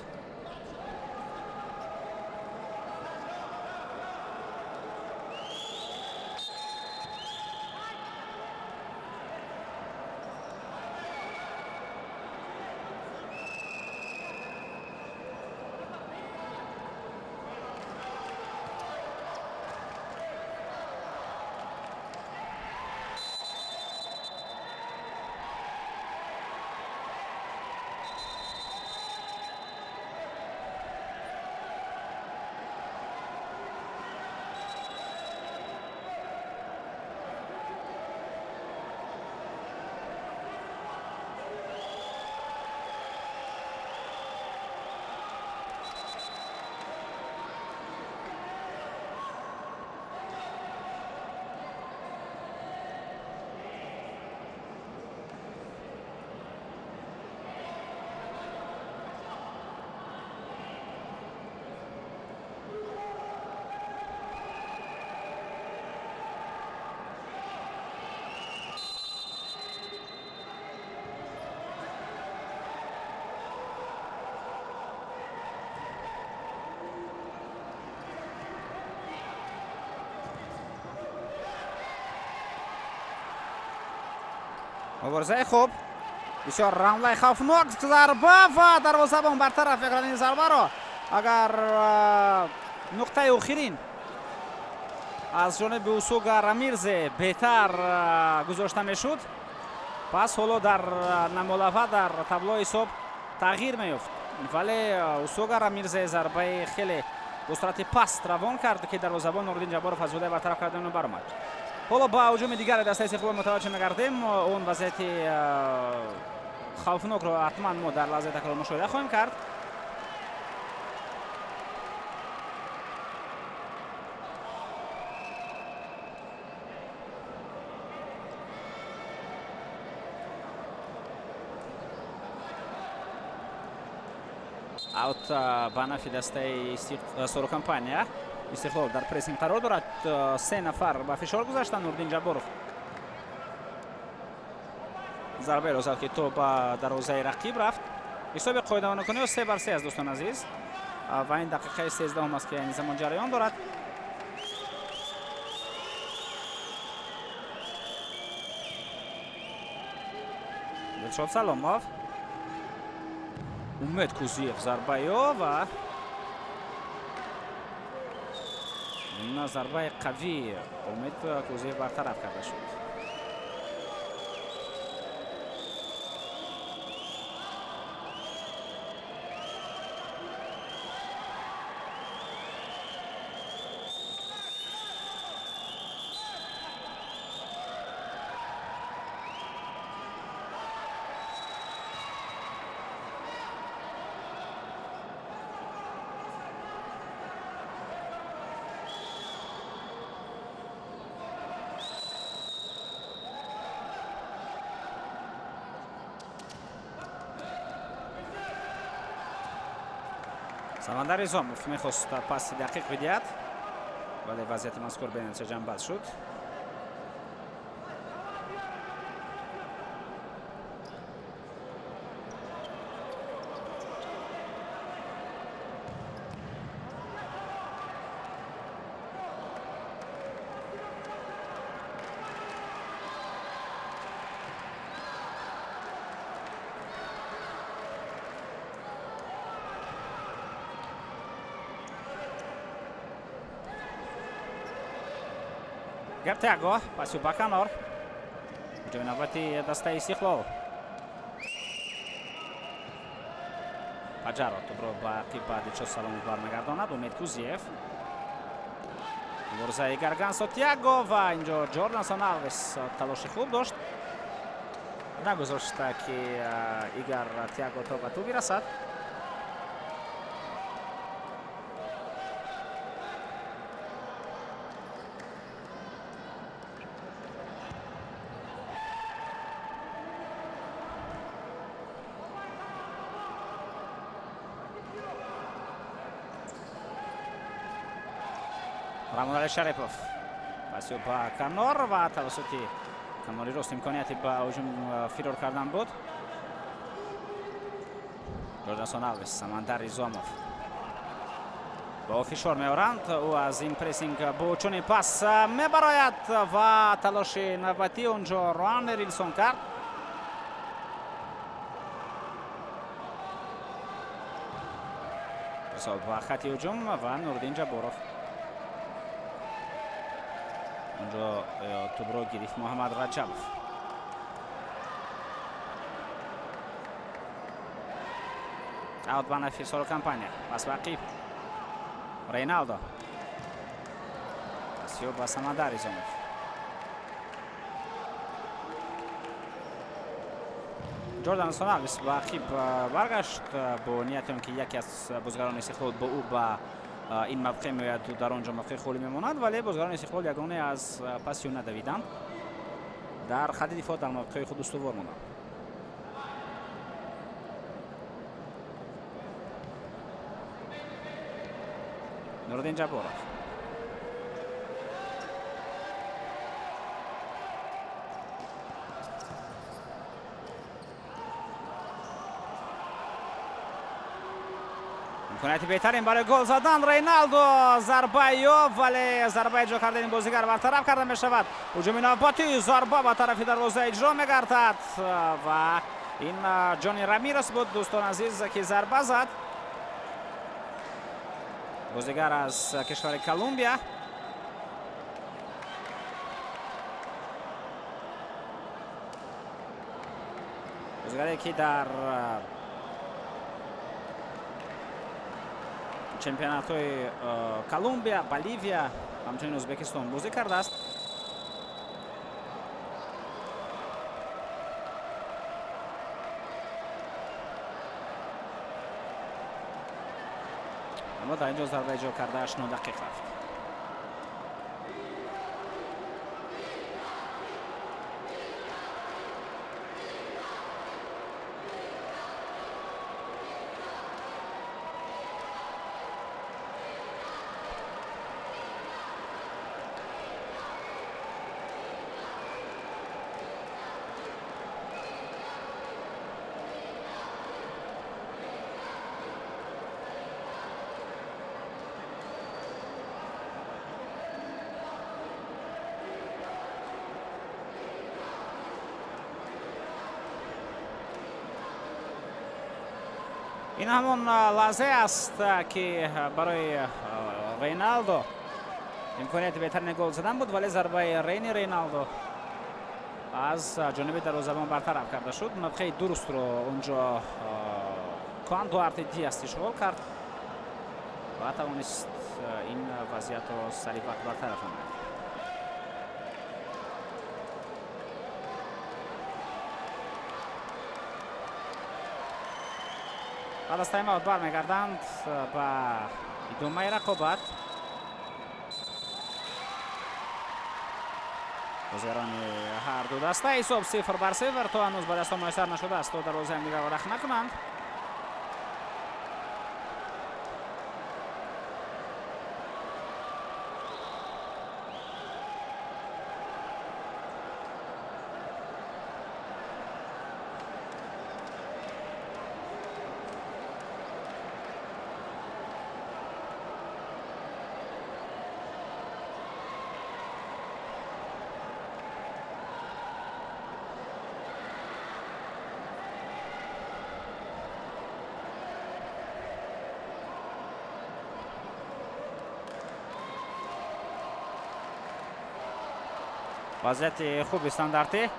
Муборизаи хуб, бисёр рамлаи хавфнок, зарба ва дарвозабон бартараф мекунад ин зарбаро. Агар нуқтаи охирин аз ҷониби Усуга Рамирзе беҳтар гузошта мешуд, пас ҳоло дар намолава дар таблои ҳисоб тағйир меёфт, вале Усуга Рамирзе зарбаи хеле бо суръати паст равон кард, ки дарвозабон Нуриддин Ҷабборов аз ҳудаи бартараф кардани он баромад. Ҳоло ба ҳуҷуми дигари дастаи Истиқлол мутаваҷҷеҳ мегардем. Он вазъияти хавфнокро ҳатман мо дар лаҳзаи такрор мушоҳида хоҳем кард. Аут ба нафъи дастаи Соро Компания. Истиқлол дар прессинг қарор дорад. Се нафар ба фишор гузаштанд. Нуриддин Ҷабборов зарбаеро зад, ки то ба дарвозаи рақиб рафт. Ҳисоби қоидавонакуниҳо 3-3 аст, дӯстон азиз, ва ин дақиқаи 13-ум аст, ки айни замон ҷараён дорад. Дилшод Саломов, Умед Кузиев, зарбаи ӯ ва зарбаи қавӣ Умед Кузиев бартараф карда шуд. Самандар Изомов мехост паси дақиқ бидиҳад, вале вазъияти мазкур бенатиҷа ҷамъбаст шуд. Игар Тиаго пасю ба канор. Ҳуҷуми навбати дастаи Истиқлол. Паҷаро тӯбро ба ақиб ба Дилшод Саломов бармегардонад. Умед Кузиев. Муборизаи Гаргансо Тиаго ва инҷо Ҷордансон Алвес талоши хуб дошт. Нагузошта ки Игар Тиаго то ба тӯб бирасад. Рамонали Шарипов пасю ба канор ва тавассути канори рост имконияти ба ҳуҷум фирор кардан буд. Ҷордансон Алвес, Самандар Изомов бо фишор меоранд. Ӯ аз ин прессинг бо чунин пас мебарояд ва талоши навбатӣ онҷо Руан Рилсон кард. Ирсол ба хати ҳуҷум ва Нуриддин Ҷабборов. Онҷо тӯбро гирифт Муҳаммад Раҷабов. Аут ба нафи Соро Компания. Пас ба ақиб Рейналдо. Пасё ба Самандар Изомов. Ҷордансон Алвес ба ақиб баргашт бо нияти он ки яке аз бозигарони Истиқлол бо ӯ ба ин мавқеъ меояд, дар он ҷо мавқеи холӣ мемонад, вале бозигарони Истиқлол ягоне аз паси ӯ надавиданд. Дар хатти дифоъ дар мавқеи худ устувор монданд. Нуриддин Ҷабборов. Имконияти беҳтарин барои гол задан. Рейналдо зарба ёфт, вале зарба иҷро кардани бозигар бартараф карда мешавад. Ҳуҷуми навбатӣ, зарба ба тарафи дарвоза иҷро мегардад ва ин Ҷони Рамирес буд, дӯстон азиз, ки зарба зад. Бозигар аз кишвари Колумбия. Бозигаре ки дар чемпионатҳои Колумбия, Боливия, ҳамчунин Ӯзбекистон бозӣ кардааст. Аммо дар ин ҷо зарба иҷро кардааш нодақиқ рафт. Ин ҳамон лаҳзае аст, ки барои Рейналдо имконияти беҳтарини гол задан буд, вале зарбаи Рейни Рейналдо аз ҷониби дарвозабон бартараф карда шуд. Мавқеи дурустро онҷо Куан Дуарте Диас ишғол кард ва тавонист ин вазъиятро сари вақт бартараф намояд. Баъд аз тайм-аут бармегарданд ба идомаи рақобат. Бозигарони ҳар ду даста ҳисоб 0-0 то ҳанӯз ба дастҳо муяссар нашудааст, то дарвозаи ҳамдигарро рахт накунанд. Вазъияти хуби стандартӣ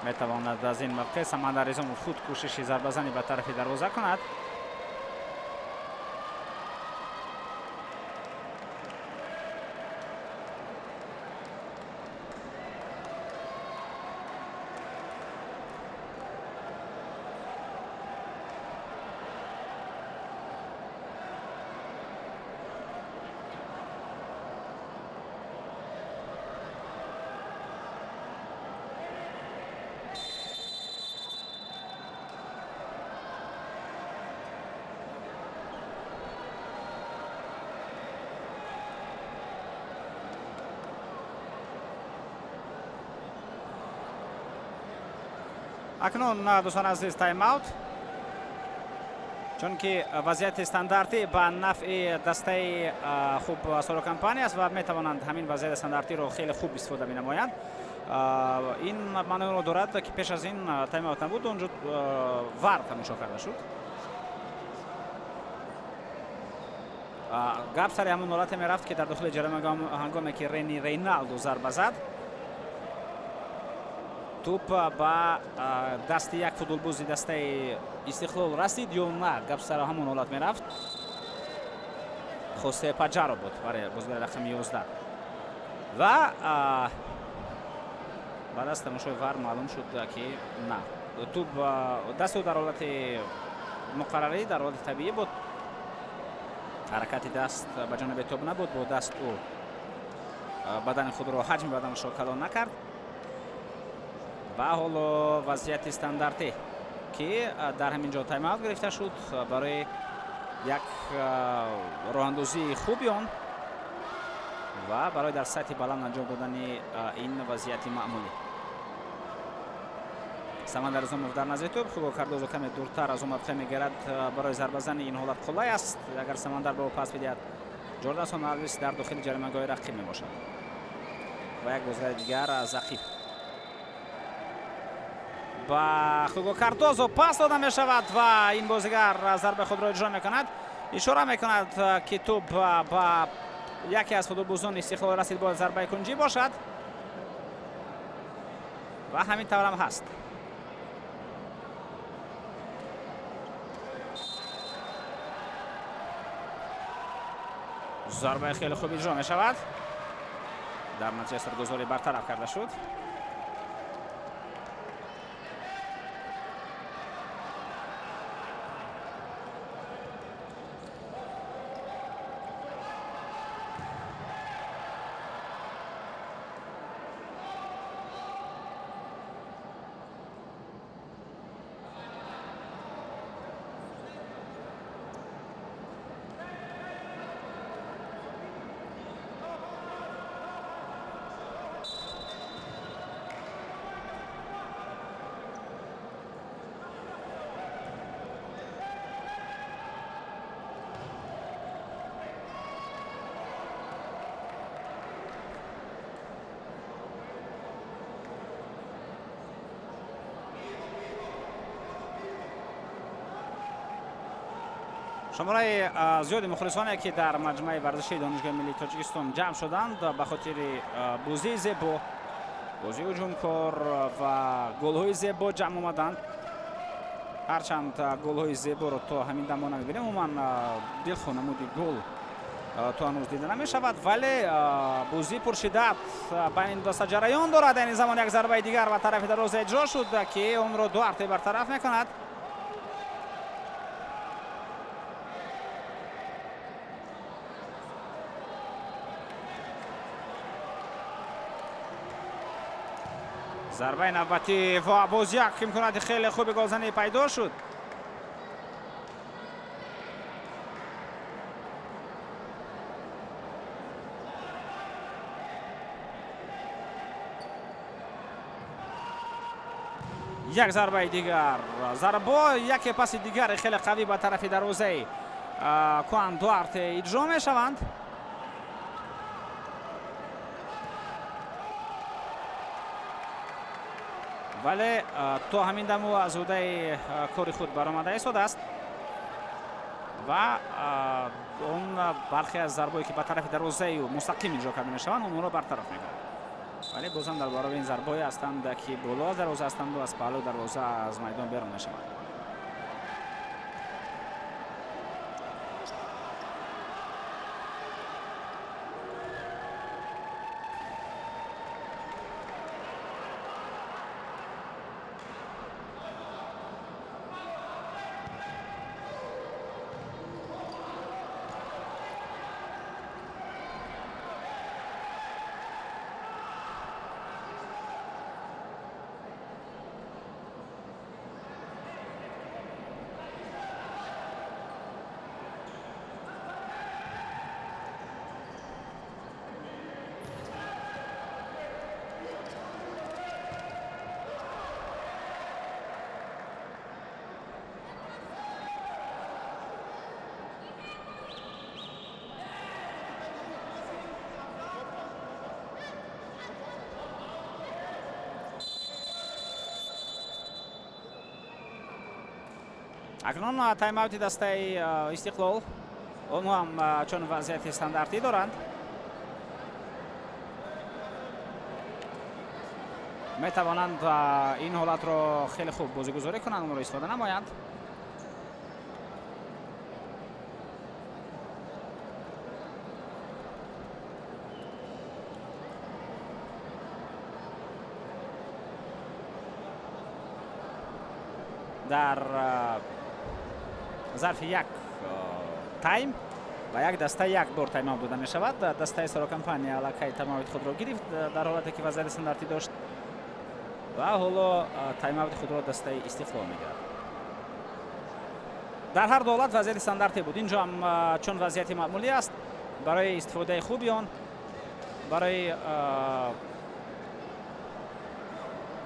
метавонад аз ин мавқеъ Самандар Низомов худ кӯшиши зарбазанӣ ба тарафи дарвоза кунад. Акнун, дӯстони азиз, тайм-аут, чунки вазъияти стандартӣ ба нафъи дастаи хуб Соло Компания аст ва метавонанд ҳамин вазъияти стандартиро хеле хуб истифода менамоянд. Ин маъноро дорад, ки пеш аз ин тайм-аут набуд, онҷо VAR тамошо карда шуд. Гап сари ҳамон ҳолате мерафт, ки дар дохили ҷарима ҳангоме ки Рени Рейналдо зарба зад, тӯп ба дасти як футболбози дастаи Истиқлол расид ё на, гап сар ҳамон ҳолат мерафт. Хосе Паҷаро буд барои бозигари рақами 11 ва баъд аз тамошои VAR маълум шуд, ки на, тӯп дасти ӯ дар ҳолати муқаррарӣ, дар ҳолати табиӣ буд. Ҳаракати даст ба ҷониби тӯп набуд, бо даст ӯ бадани худро, ҳаҷми баданашро калон накард. Ва ҳоло вазъияти стандартӣ, ки дар ҳамин ҷо тайм-аут гирифта шуд барои як роҳандозии хуби он ва барои дар сатҳи баланд анҷом додани ин вазъияти маъмулӣ. Самандар Низомов дар назди тӯп, Хуго Кардозо каме дуртар аз он мавқеъ мегирад. Барои зарбазани ин ҳолат қулай аст. Агар Самандар ба ӯ пас бидиҳад, Ҷордансон Алвис дар дохили ҷаримагоҳи рақиб мебошад ва як бозигари дигар аз ақиб. Ба Хуго Кардозо пас дода мешавад ва ин бозигар зарбаи худро иҷро мекунад. Ишора мекунад, ки тӯп ба яке аз футболбозони Истиқлол расид, бояд зарбаи кунҷӣ бошад ва ҳамин таврам ҳаст. Зарбаи хеле хуб иҷро мешавад, дар натиҷа саргузорӣ бартараф карда шуд. Шумораи зиёди мухлисоне, ки дар маҷмӯаи варзишии Донишгоҳи миллии Тоҷикистон ҷамъ шуданд ба хотири бозии зебо, бозии ҳуҷумкор ва голҳои зебо ҷамъ омаданд. Ҳарчанд голҳои зеборо то ҳамин дам мо намебинем, умуман дилхоҳ намуди гол то ҳанӯз дида намешавад, вале бозии пуршиддат байни ду даста ҷараён дорад. Айни замон як зарбаи дигар ба тарафи дарвоза иҷро шуд, ки онро Дуарте бартараф мекунад. Зарбаи навбатӣ ва боз як имконияти хеле хуби голзанӣ пайдо шуд. Як зарбаи дигар, зарбо яке паси дигаре хеле қавӣ ба тарафи дарвозаи Куан Дуарте иҷро мешаванд. Вале то ҳамин дам ӯ аз ӯҳдаи кори худ баромада истодааст Ва он бархе аз зарбое ки ба тарафи дарвозаи ӯ мустақим иҷро карда мешаванд, онҳоро бартараф мекунад. Вале бозам дар баробари ин зарбое ҳастанд, ки боло аз дарвоза ҳастанду аз паҳлӯи дарвоза аз майдон берун мешаванд. Акнун тайм-аути дастаи Истиқлол. Онҳо ҳам чун вазъияти стандартӣ доранд, метавонанд ин ҳолатро хеле хуб бозигузорӣ кунанд, онро истифода намоянд. Дар зарфи як тайм ба як даста як бор тайм-аут дода мешавад. Дастаи Саро компания аллакай тайм-аути худро гирифт дар ҳолате ки вазъияти стандартӣ дошт ва ҳоло тайм-аути худро дастаи Истиқлол мегирад. Дар ҳар ду ҳолат вазъияти стандартӣ буд. Инҷо ҳам чун вазъияти маъмулӣ аст, барои истифодаи хуби он, барои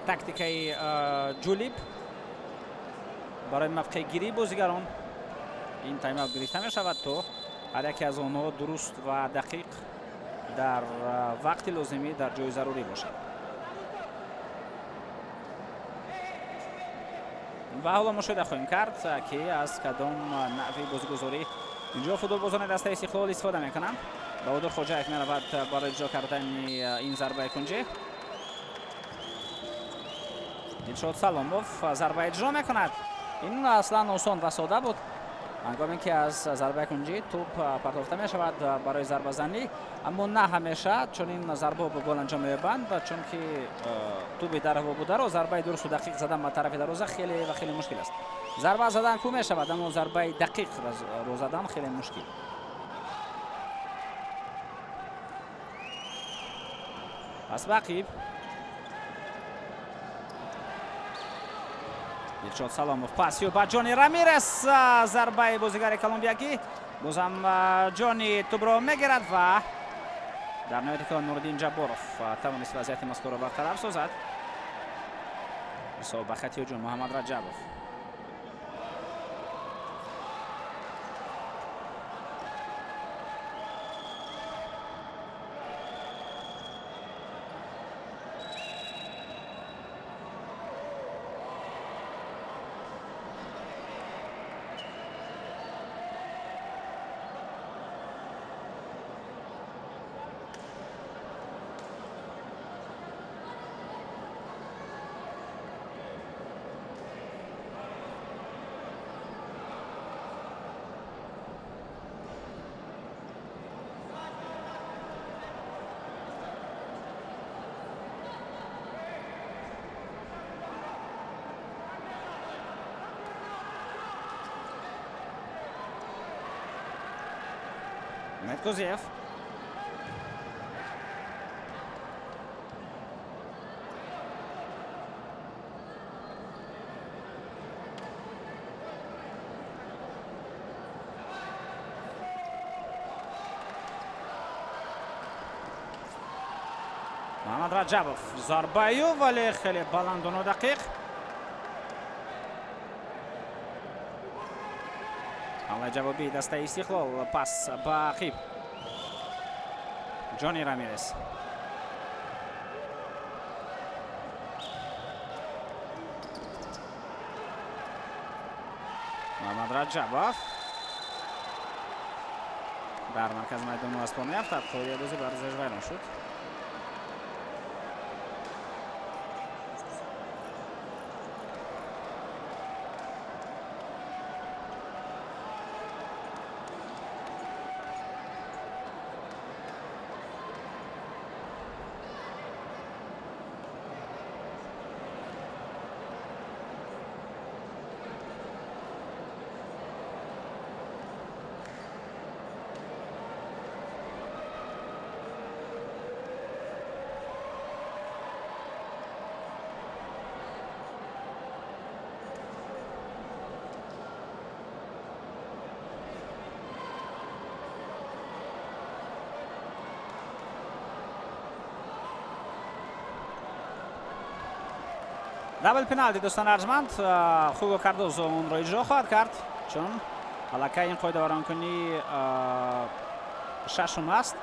тактикаи ҷулиб, барои мавқеъгирии бозигарон ин тайм-аут гирифта мешавад, то ҳар яке аз онҳо дуруст ва дақиқ дар вақти лозимӣ дар ҷои зарурӣ бошад. Ва ҳоло мушоҳида хоҳем кард, ки аз кадом навъи бозигузорӣ инҷо футболбозони дастаи Истиқлол истифода мекунанд. Баҳодур Хоҷаев меравад барои иҷро кардани ин зарбаи кунҷӣ. Дилшод Саломов зарба иҷро мекунад. Ин аслан осон ва сода буд. Ҳангоме ки аз зарбаи кунҷӣ тӯп партофта мешавад барои зарбазанӣ, аммо на ҳамеша чунин зарбаҳо бо гол анҷом меёбанд, чунки тӯби дар ҳаво бударо зарбаи дурусту дақиқ задан ба тарафи дарвоза хеле ва хеле мушкил аст. Зарба задан ку мешавад, аммо зарбаи дақиқро задан хеле мушкил. Пас ба ақиб Дилшод Саломов пас ё ба Ҷони Рамирес, зарбаи бозигари колумбиягӣ. Бозам Ҷони тӯбро мегирад ва дар ниҳояти кор Нуриддин Ҷабборов тавонист вазъияти мазкурро бартараф созад. Ҳисоб ба хати ҳуҷум Муҳаммад Раҷабов. Умед Козиев. Муҳаммад Раҷабов зарбаю, вале хеле баланду нодақиқ. Ҳамлаи ҷавобии дастаи Истиқлол, пас ба ақиб. Ҷони Рамирес. Муҳаммад Раҷабов. Дар маркази майдон аз по меафтад. Қоидаи бозӣ бар зер вайрон шуд. Double пеналти, дӯстон арҷманд. Хуго Кардозо онро иҷро хоҳад кард, чун аллакай ин қоидавайронкунӣ шашум аст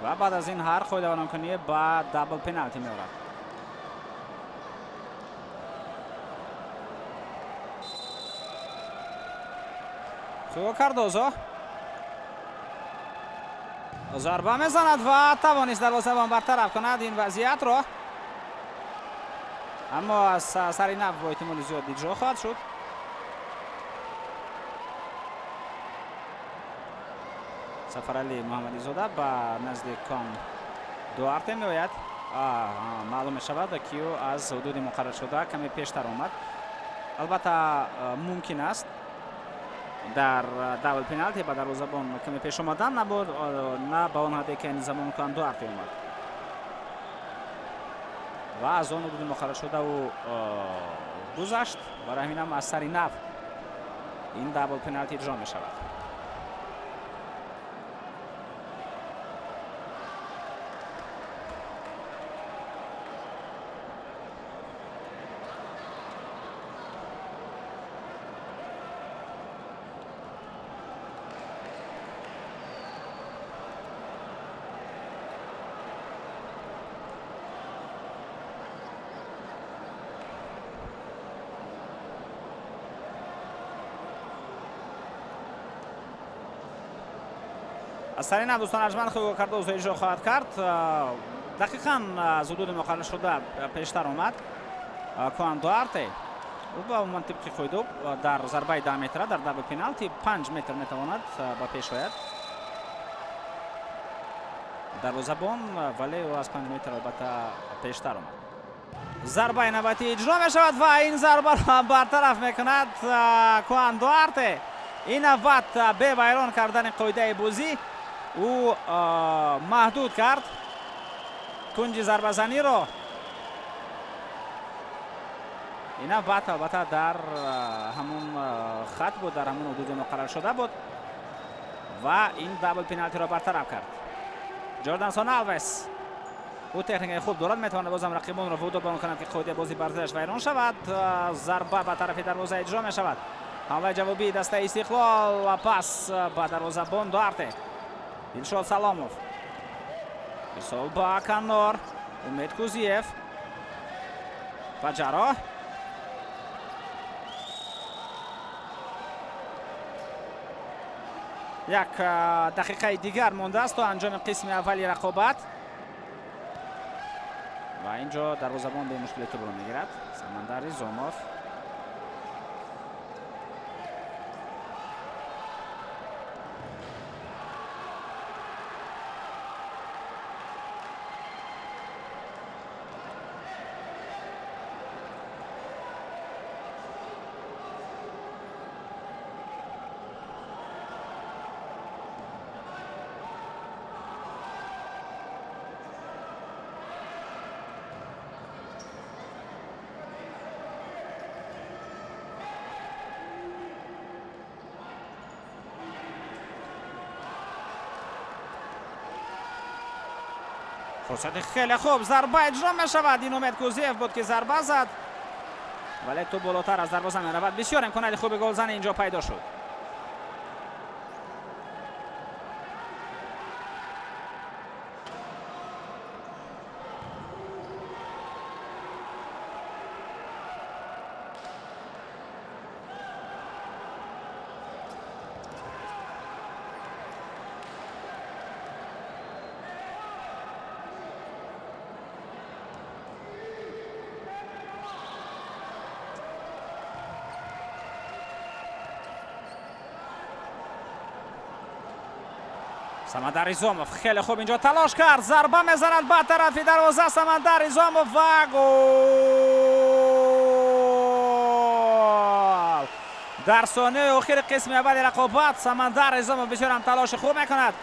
ва баъд аз ин ҳар қоидавайронкунӣ ба double пеналти меорад. Хуго Кардозо зарба мезанад ва тавонист дарвозабон бартараф кунад ин вазъиятро, аммо аз сари нав бо эҳтимоли зиёд иҷро хоҳад шуд. Сафаралӣ Муҳаммадизода ба назди Кон Дуарте меояд. Маълум мешавад, ки ӯ аз ҳудуди муқарраршуда каме пештар омад. Албатта, мумкин аст дар double пеналти ба дарвозабон каме пеш омадан набуд, на ба он ҳадде ки ин замон Кон Дуарте омад ва аз он ҳудуди муқарраршуда ӯ гузашт. Барои ҳаминам аз сари нав ин double пеналти иҷро мешавад. Аз сари нав, дӯстон арҷманд, Хуго Кардозо иҷро хоҳад кард. Дақиқан аз ҳудуди муқарраршуда пештар омад Куан Дуарте. Ӯ ба умуман тибқи қоида дар зарбаи 10 метра дар double пеналти 5 метр метавонад ба пеш ояд дарвозабон, вале ӯ аз 5 метр албатта пештар омад. Зарбаи навбатӣ иҷро мешавад ва ин зарбаро бартараф мекунад Куан Дуарте. Ин навбат бевайрон кардани қоидаи бозӣ ӯ маҳдуд кард кунҷи зарбазаниро. Ин навбат албатта дар ҳамон хат буд, дар ҳамон ҳудуди муқарраршуда буд ва ин double пеналтиро бартараф кард. Ҷордансон Алвес, ӯ техникаи хуб дорад, метавонад бозам рақибонро водор ба он кунад, ки қоидаи бозӣ бар зераш вайрон шавад. Зарба ба тарафи дарвоза иҷро мешавад. Ҳамлаи ҷавобии дастаи Истиқлол ва пас ба дарвозабон Дуарте. Дилшод Саломов. Ирсол ба канор. Умед Кузиев. Паҷаро. Як дақиқаи дигар мондааст то анҷоми қисми аввали рақобат. Ва инҷо дарвозабон бемушкили тӯбро мегирад. Самандар Ризомов. Фурсати хеле хуб, зарба иҷро мешавад. Ин Умед Кузиев буд, ки зарба зад, вале тӯб болотар аз дарвоза меравад. Бисёр имконияти хуби голзанӣ инҷо пайдо шуд. Самандар Изомов хеле хуб инҷо талош кард, зарба мезанад ба тарафи дарвоза. Самандар Изомов ва гол! Дар сонияи охири қисми аввали рақобат Самандар Изомов бисёр ҳам талоши хуб мекунад,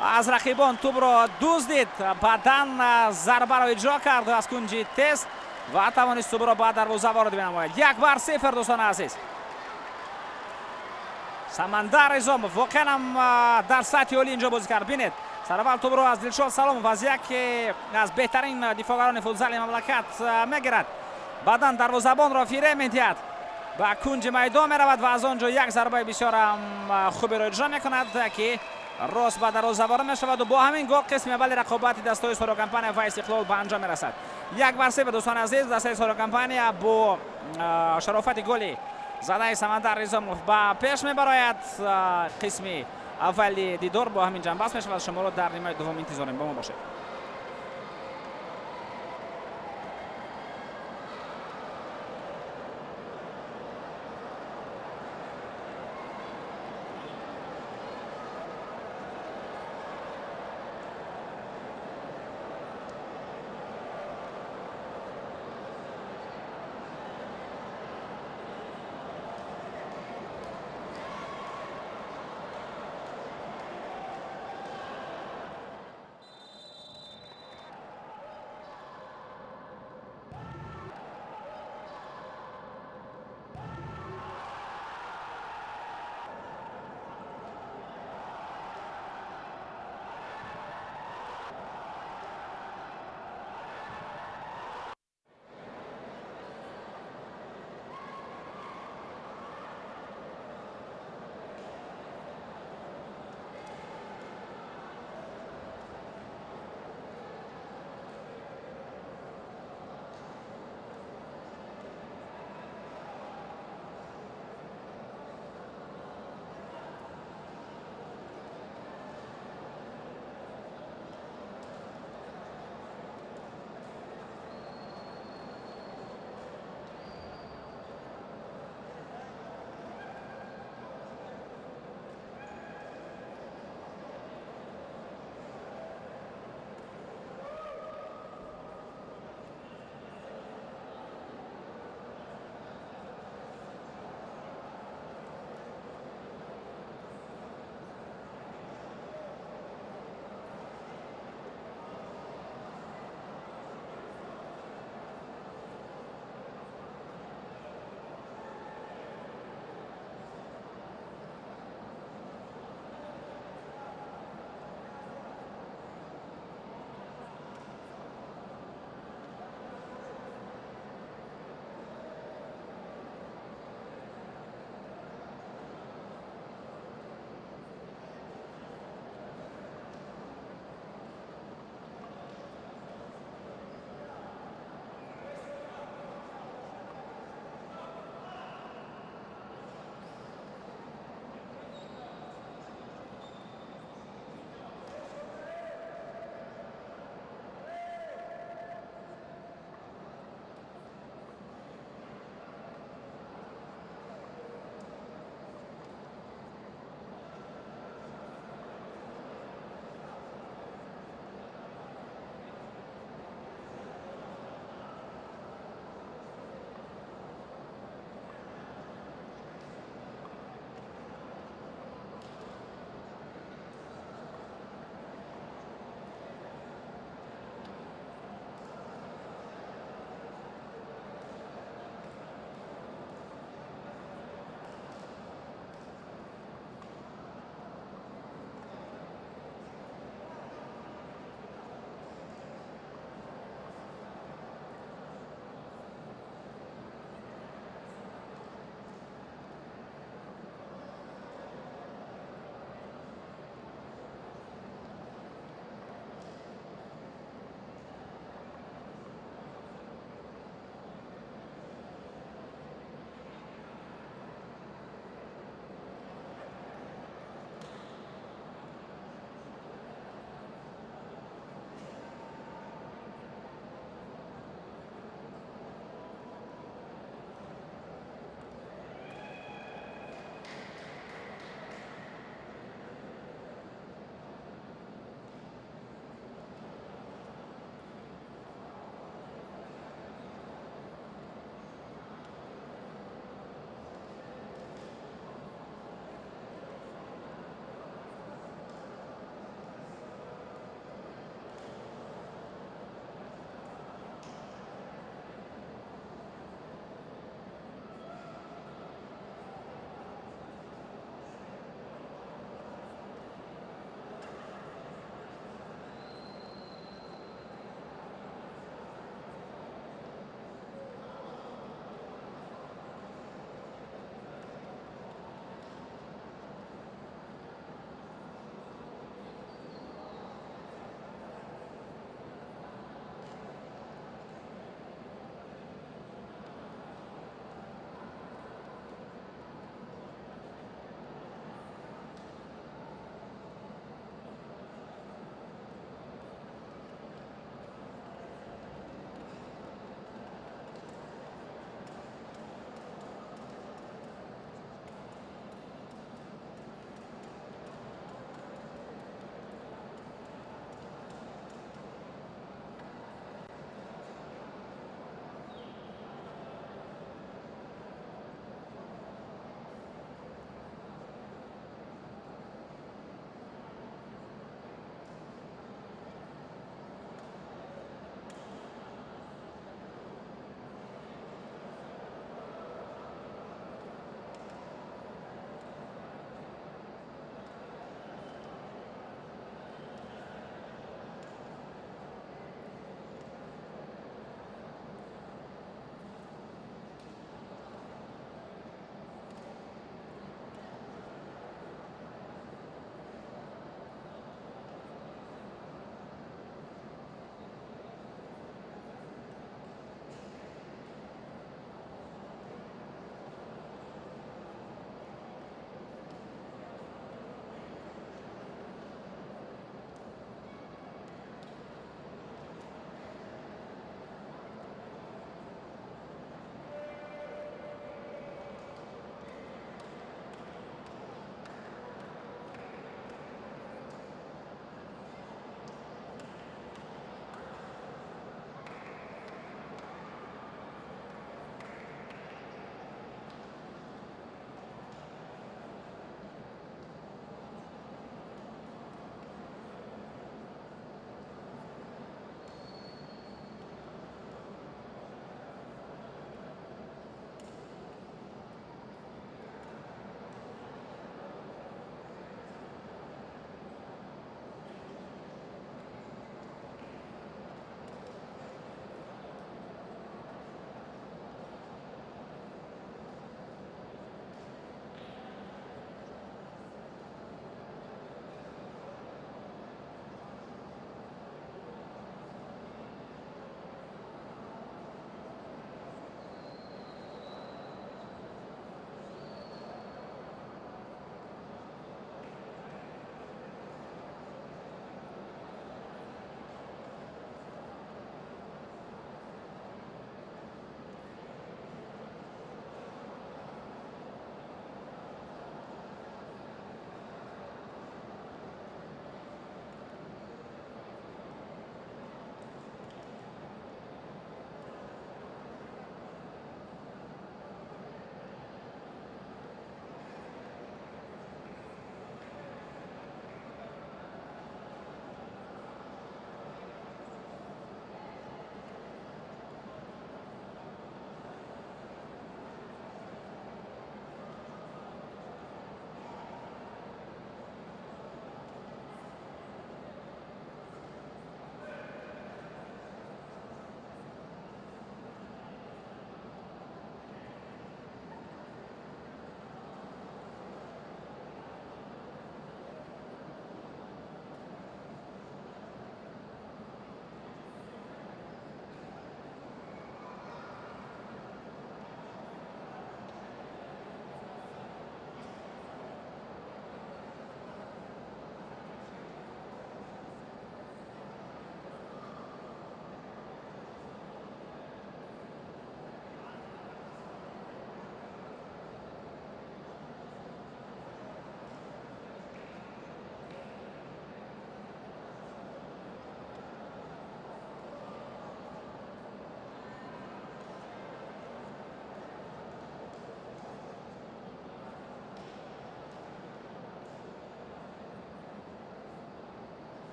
аз рақибон тӯбро дуздид, баъдан зарбаро иҷро кард аз кунҷи тез ва тавонист тӯбро ба дарвоза ворид бинамояд. 1-0, дӯстони азиз. Самандар Изомов воқеан ҳам дар сатҳи олӣ инҷо бозӣ кард. Бинед, сараввал тӯбро аз Дилшод Саломов, аз яке аз беҳтарин дифоъгарони футзали мамлакат мегирад, баъдан дарвозабонро фиреб медиҳад, ба кунҷи майдон меравад ва аз он ҷо як зарбаи бисёр ҳам хуберо иҷро мекунад, ки рост ба дарвоза ворид мешавад ва бо ҳамин гол қисми аввали рақобати дастаҳои Соро Компания ва Истиқлол ба анҷом мерасад. 1-0, дӯстони азиз, дастаи Соро Компания бо шарофати голи задаи Самандар Изомов ба пеш мебарояд. Қисми аввали дидор бо ҳамин ҷанбаст мешавад. Шуморо дар нимаи дуввум интизорем, бо мо бошед.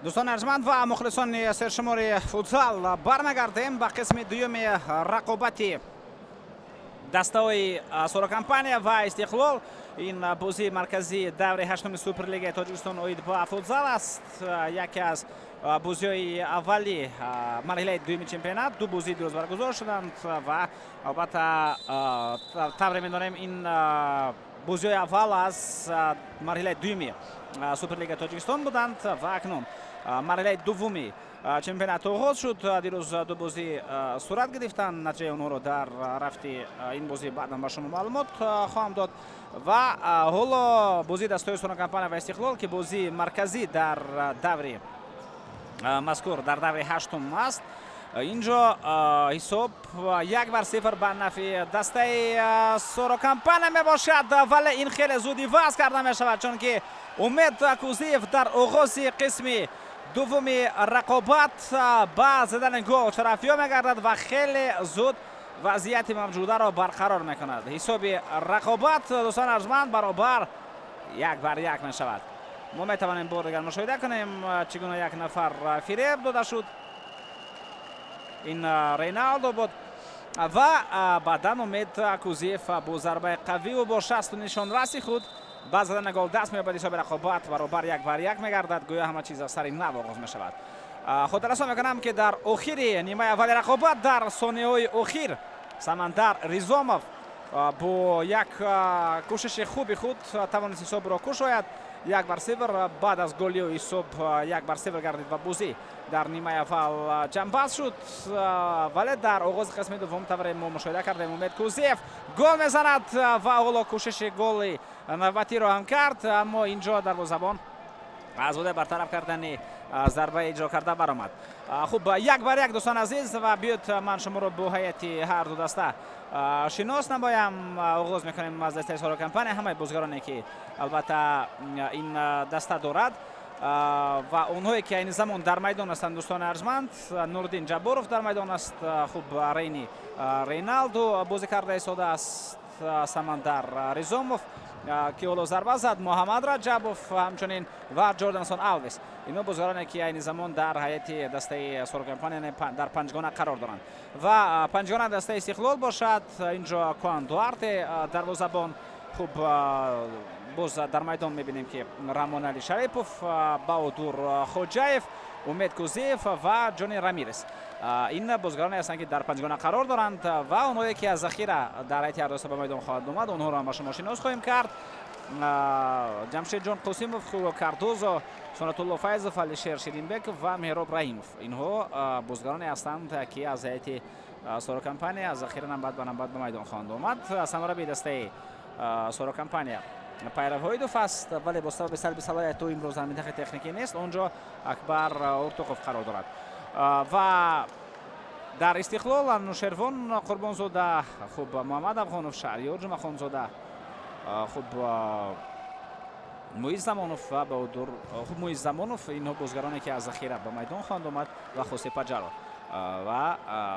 Дӯстони арҷманд ва мухлисони сершумори футзал, бармегардем ба қисми дуюми рақобати дастаҳои Сорокомпания ва Истиқлол. Ин бозии марказии даври ҳаштуми Суперлигаи Тоҷикистон оид ба футзал аст, яке аз бозиҳои аввали марҳилаи дуюми чемпионат. Ду бозии дирӯз баргузор шуданд ва албатта, тавре медонем, ин бозиҳои аввал аз марҳилаи дуюми Суперлигаи Тоҷикистон буданд ва акнун марҳилаи дуввуми чемпионат оғоз шуд. Дирӯз ду бозӣ сурат гирифтанд, натиҷаи онҳоро дар рафти ин бозӣ баъдан ба шумо маълумот хоҳам дод. Ва ҳоло бозии дастаҳои Сорокомпания ва Истиқлол, ки бозии марказӣ дар даври мазкур, дар даври ҳаштум аст. Инҷо ҳисоб 1-0 ба нафи дастаи Сорокомпания мебошад, вале ин хеле зуд иваз карда мешавад, чунки Умед Кузиев дар оғози қисми дуввуми рақобат ба задани гол шарафёб мегардад ва хеле зуд вазъияти мавҷударо барқарор мекунад. Ҳисоби рақобат, дӯстони арҷманд, баробар 1-1 мешавад. Мо метавонем бор дигар мушоҳида кунем, чӣ гуна як нафар фиреб дода шуд. Ин Рейналдо буд ва баъдан Умед Кузиев бо зарбаи қавиву бо шасту нишонраси худ ба задани гол даст меёбад. Ҳисоби рақобат баробар 1-1 мегардад, гӯё ҳама чиз аз сари нав оғоз мешавад. Хотиррасон мекунам, ки дар охири нимаи аввали рақобат, дар сонияҳои охир, Самандар Ризомов бо як кӯшиши хуби худ тавонист ҳисобро кушояд 1-0. Баъд аз голио ҳисоб 1-0 гардид ва бозӣ дар нимаи аввал ҷамъбаст шуд. Вале дар оғози қисми дуввум, тавре мо мушоҳида кардем, Умед Кузиев гол мезанад ва ҳоло кӯшиши голи навбатиро ҳам кард, аммо инҷо дарвозабон аз ҳудаи бартараф кардани зарбаи иҷро карда баромад. Хуб, 1-1, дӯстони азиз, ва биёд ман шуморо бо ҳайати ҳар ду даста шинос намоям. Оғоз мекунем аз дастаи Сорокомпания. Ҳамаи бозигароне, ки албатта ин даста дорад ва онҳое, ки айни замон дар майдон ҳастанд, дӯстони арҷманд: Нуриддин Ҷабборов дар майдон аст, хуб, Рейни Рейналдо бозӣ карда истодааст, Самандар Ризомов, ки ҳоло зарба зад, Муҳаммад Раҷабов ҳамчунин ва Ҷордансон Алвес. Инҳо бозигароне, ки айни замон дар ҳайати дастаи Сорокомпания дар панҷгона қарор доранд. Ва панҷгона дастаи Истиқлол бошад, инҷо Куан Дуарте дарвозабон. Хуб, боз дар майдон мебинем, ки Рамонали Шарипов, Баодур Хоҷаев, Умед Кузиев ва Ҷони Рамирес. Ин бозигароне ҳастанд, ки дар панҷгона қарор доранд. Ва онҳое, ки аз захира дар ҳайати ҳар даста ба майдон хоҳанд омад, онҳоро ҳам ба шумо шинос хоҳем кард: Ҷамшедҷон Қосимов, Хуго Кардозо, Сонатулло Файзов, Алишер Ширинбеков ва Меҳроб Раҳимов. Инҳо бозигароне ҳастанд, ки аз ҳайати Сорокомпания аз захира навбат ба навбат ба майдон хоҳанд омад. Сармураббии дастаи Сорокомпания Пайравҳоидов аст, вале бо сабаби салби салоҳият ӯ имрӯз дар минтақаи техникӣ нест, он ҷо Акбар Ортуқов қарор дорад. Ва дар Истиқлол Анушервон Қурбонзода, хуб, Муҳаммад Афғонов, Шаҳриёр Ҷумъахонзода, хуб, Муиз Замонов ва Баҳодур, хуб, Муиз Замонов. Инҳо бозигароне, ки аз захира ба майдон хоҳанд омад ва Хосе Паҷаро ва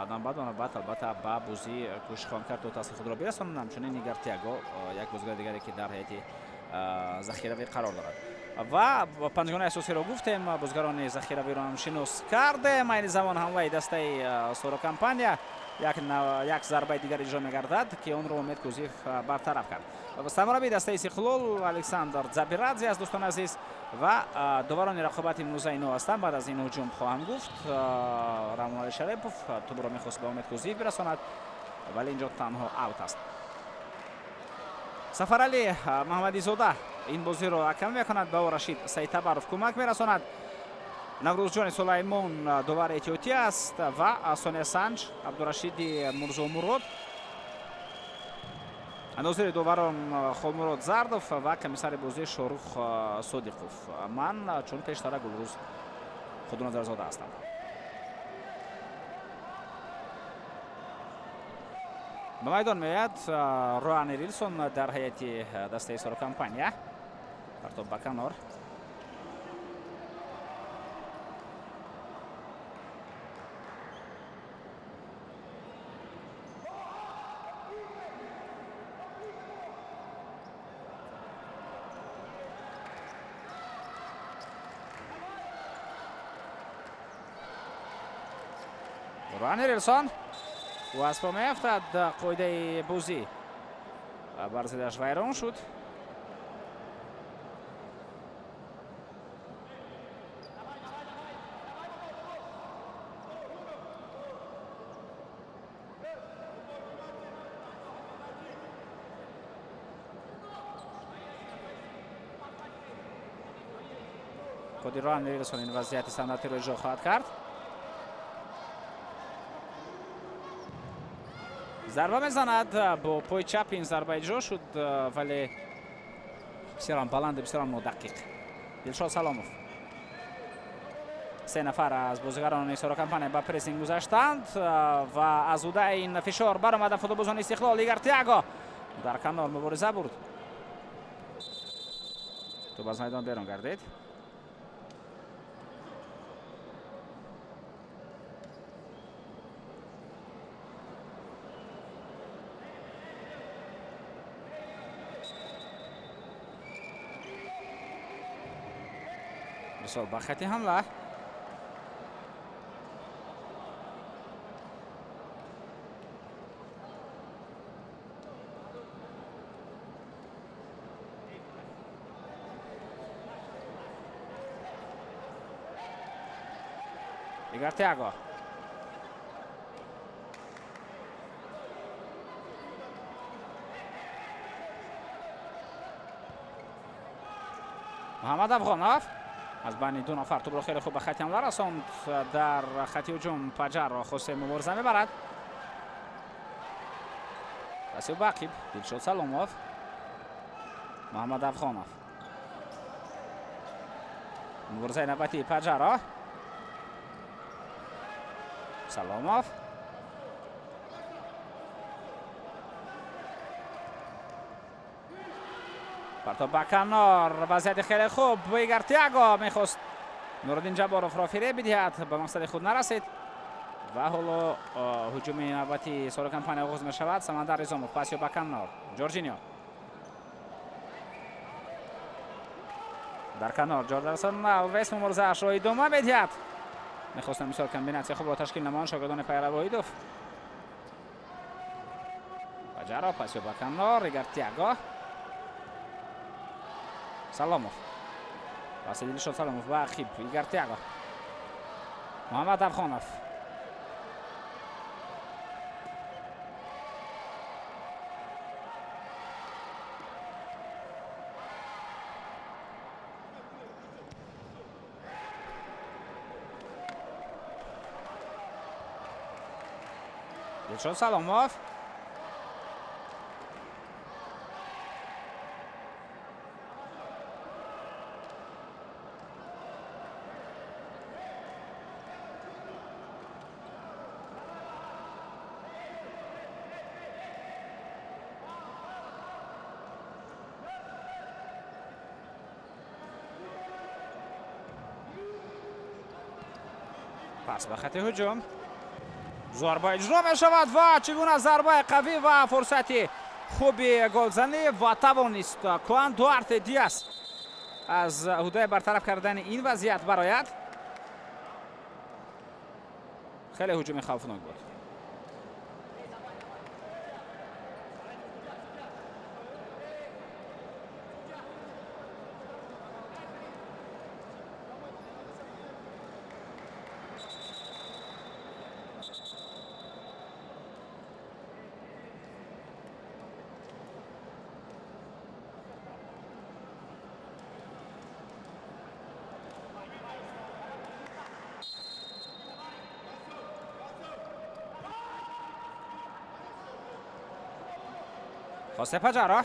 навбат ба навбат албатта ба бозӣ кӯшиш хоҳанд кард, то таъсири худро бирасонанд. Ҳамчунин Нигар Тиаго, як бозигари дигаре, ки дар ҳайати захиравӣ қарор дорад. Ва панҷгонаи асосиро гуфтем, бозигарони захиравиро ҳам шинос кардем. Айни замон ҳамлаи дастаи Сорокомпания, як зарбаи дигар иҷро мегардад, ки онро Умед Кузиев бартараф кард. Сармураббии дастаи Истиқлол Александр Забирадзе аст, дӯстони азиз, ва доварони рақобати имрӯза инҳо ҳастанд. Баъд аз ин ҳуҷум хоҳам гуфт. Рамонали Шарипов тӯбро мехост ба Умед Кузиев бирасонад, вале инҷо танҳо аут аст. Сафаралӣ Маҳмадизода ин бозиро ҳакамӣ мекунад, ба ӯ Рашид Саидтабаров кӯмак мерасонад. Наврӯзҷони Сулаймон довари эҳтиётӣ аст ва Сония Санҷ, Абдурашиди Мурзомурод. Нозири доварон Холмурод Зардов ва комиссари бозӣ Шорух Содиқов. Ман чун пештара Гулрӯз Худоназарзода ҳастам. Ба майдон меояд Роани Вилсон дар ҳайати дастаи Сорокомпания. Партоб ба канор. Руан Эрилсон, ӯ аз по меафтад, қоидаи бозӣ бар зиддаш вайрон шуд. Худи Руан Эрилсон ин вазъияти санъатиро иҷро хоҳад кард. Зарба мезанад бо пои чап, ин зарба иҷро шуд, вале бисёрам баланду бисёрам нодақиқ. Дилшод Саломов. Се нафар аз бозигарони Соро Компания ба прессинг гузаштанд ва аз удаи ин фишор баромаданд футболбозони Истиқлол. Игар Тиаго дар канор мубориза бурд. Тӯб аз майдон берун гардид. Мисол ба хати ҳамла. Игар Тиаго. Муҳаммад Афғонов аз байни ду нафар тӯбро хеле хуб ба хати ҳамла расонд. Дар хати ҳуҷум Паҷарро Хосе мубориза мебарад. Расиб Бақиб, Дилшод Саломов, Муҳаммад Афғонов. Муборизаи навбатии Паҷарро. Саломов. Партоб ба канор, вазъияти хеле хуб. Игар Тиаго мехост Нуриддин Ҷабборовро фиреб бидиҳад, ба мақсади худ нарасид ва ҳоло ҳуҷуми навбати Соро Компания оғоз мешавад. Самандар Изомов пас ё ба канор, Ҷорҷинио дар канор, Ҷордарсон Алвес муборизаашро идома медиҳад. Мехостанд мисол комбинатсия хубро ташкил намоянд шогирдони Пайра Воҳидов. Паҷаро пас ё ба канор, Игар Тиаго. Саломов. Паси Дилшод Саломов ба ақиб, Игар Тиаго. Муҳаммад Афғонов. Дилшод Саломов. Пас ба хати ҳуҷум. Зарба иҷро мешавад ва чӣ гуна зарбаи қавӣ ва фурсати хуби голзанӣ ва тавонист Куан Дуарте Диас аз ҳудаи бартараф кардани ин вазъият барояд. Хеле ҳуҷуми хавфнок буд. Хосе Паҷаро.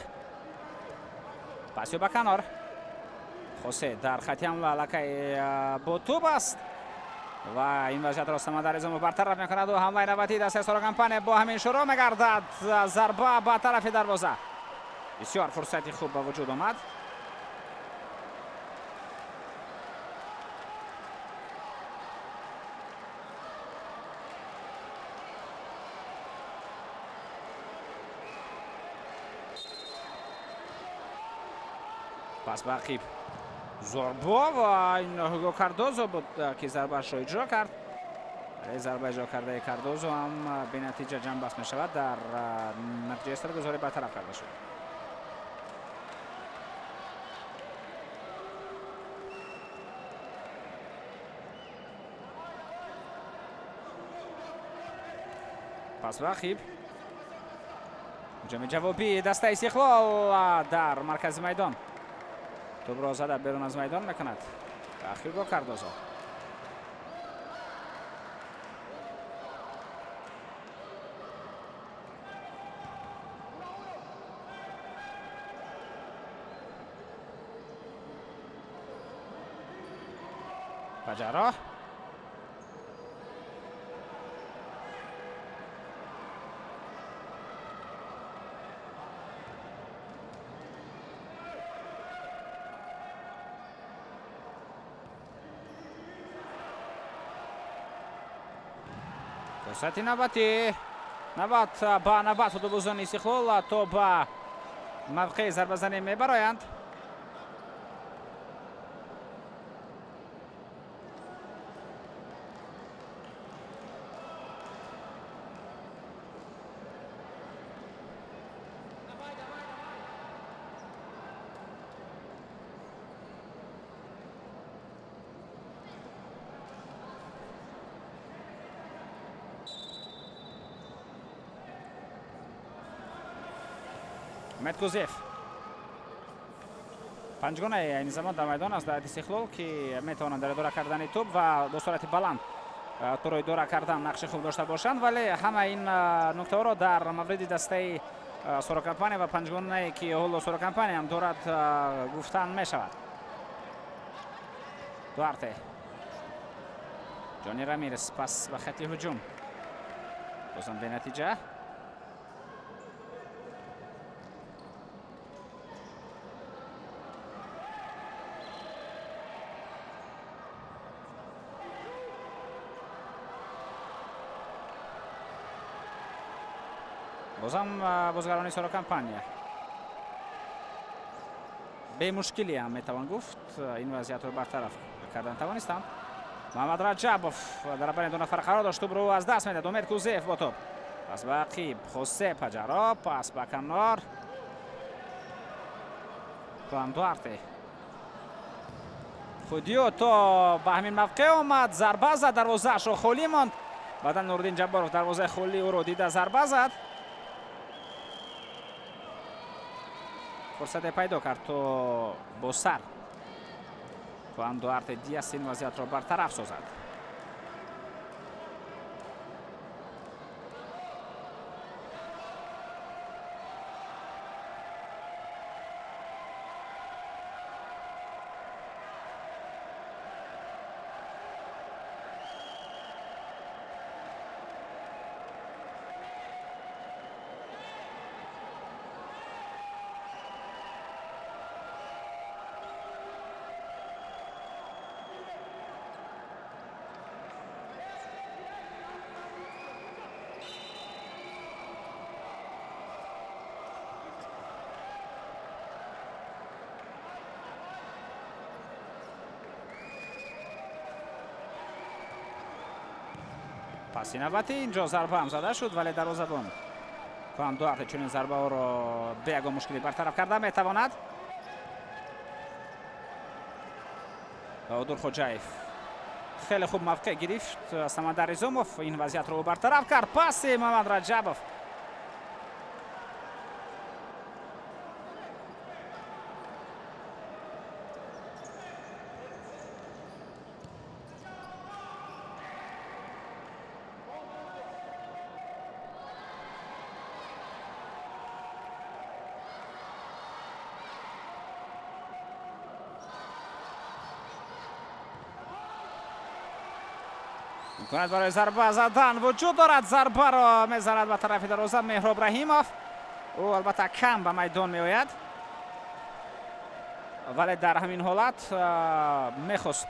Пасиё ба канор. Хосе дар хати ҳамла аллакай бо тӯб аст ва ин вазъиятро Самандар Изомов бартараф мекунад ва ҳамлаи навбатии дастаи Соро Компания бо ҳамин шурӯъ мегардад. Зарба ба тарафи дарвоза. Бисёр фурсати хуб ба вуҷуд омад. Пас ба ақиб Зорбо ва ин Ҳуго Кардозо буд, ки зарбаашро иҷро кард. Вале зарба иҷро кардаи Кардозо ҳам бенатиҷа ҷамъбаст мешавад. Дар натиҷаи саргузорӣ бартараф карда шуд. Пас ба ақиб. Ҳуҷуми ҷавобии дастаи Истиқлол дар маркази майдон. Тӯбро зада берун аз майдон мекунад. Ба Кардозо. Ба ҷарроҳ. Фурсати навбатӣ. Навбат ба навбат футболбозони Истиқлол то ба мавқеи зарбазанӣ мебароянд. Умед Кузиев. Панҷгонаи айни замон дар майдон аст дар Истиқлол, ки метавонанд дар идора кардани тӯб ва бо суръати баланд тӯро идора кардан нақши хуб дошта бошанд, вале ҳама ин нуктаҳоро дар мавриди дастаи Сорокомпания ва панҷгонае ки ҳоло Сорокомпания ҳам дорад гуфтан мешавад. Дуарте. Ҷони Рамирес пас ба хати ҳуҷум. Бозам бенатиҷа. Бозам бозгарони Сорокомпания бемушкилӣ ҳам метавон гуфт ин вазъиятро бартараф кардан тавонистанд. Муҳаммад Раҷабов дар байни ду нафар қарор дошт, тӯбро аз даст медиҳад. Умед Кузиев бо тӯб. Пас ба ақиб Хосе Паҷаро, пас ба канор Хуан Дуарте. Худиё то ба ҳамин мавқеъ омад, зарба зад, дарвозаашро холӣ монд. Баъдан Нуриддин Ҷабборов дарвозаи холии ӯро дида зарба зад. Фурсате пайдо кард то бо сар Хуан Дуарте Диас ин вазъиятро бартараф созад. Паси навбатӣ инҷо зарба ҳам зада шуд, вале дарвозабон Хуан Дуарте чунин зарбаҳоро бе ягон мушкилӣ бартараф карда метавонад. Баҳодур Хоҷаев хеле хуб мавқеъ гирифт. Самандар Изомов ин вазъиятро бартараф кард. Паси Муҳаммад Раҷабов. Имконият барои зарба задан вуҷуд дорад. Зарбаро мезанад ба тарафи дарвоза Меҳроб Раҳимов. Ӯ албатта кам ба майдон меояд, вале дар ҳамин ҳолат мехост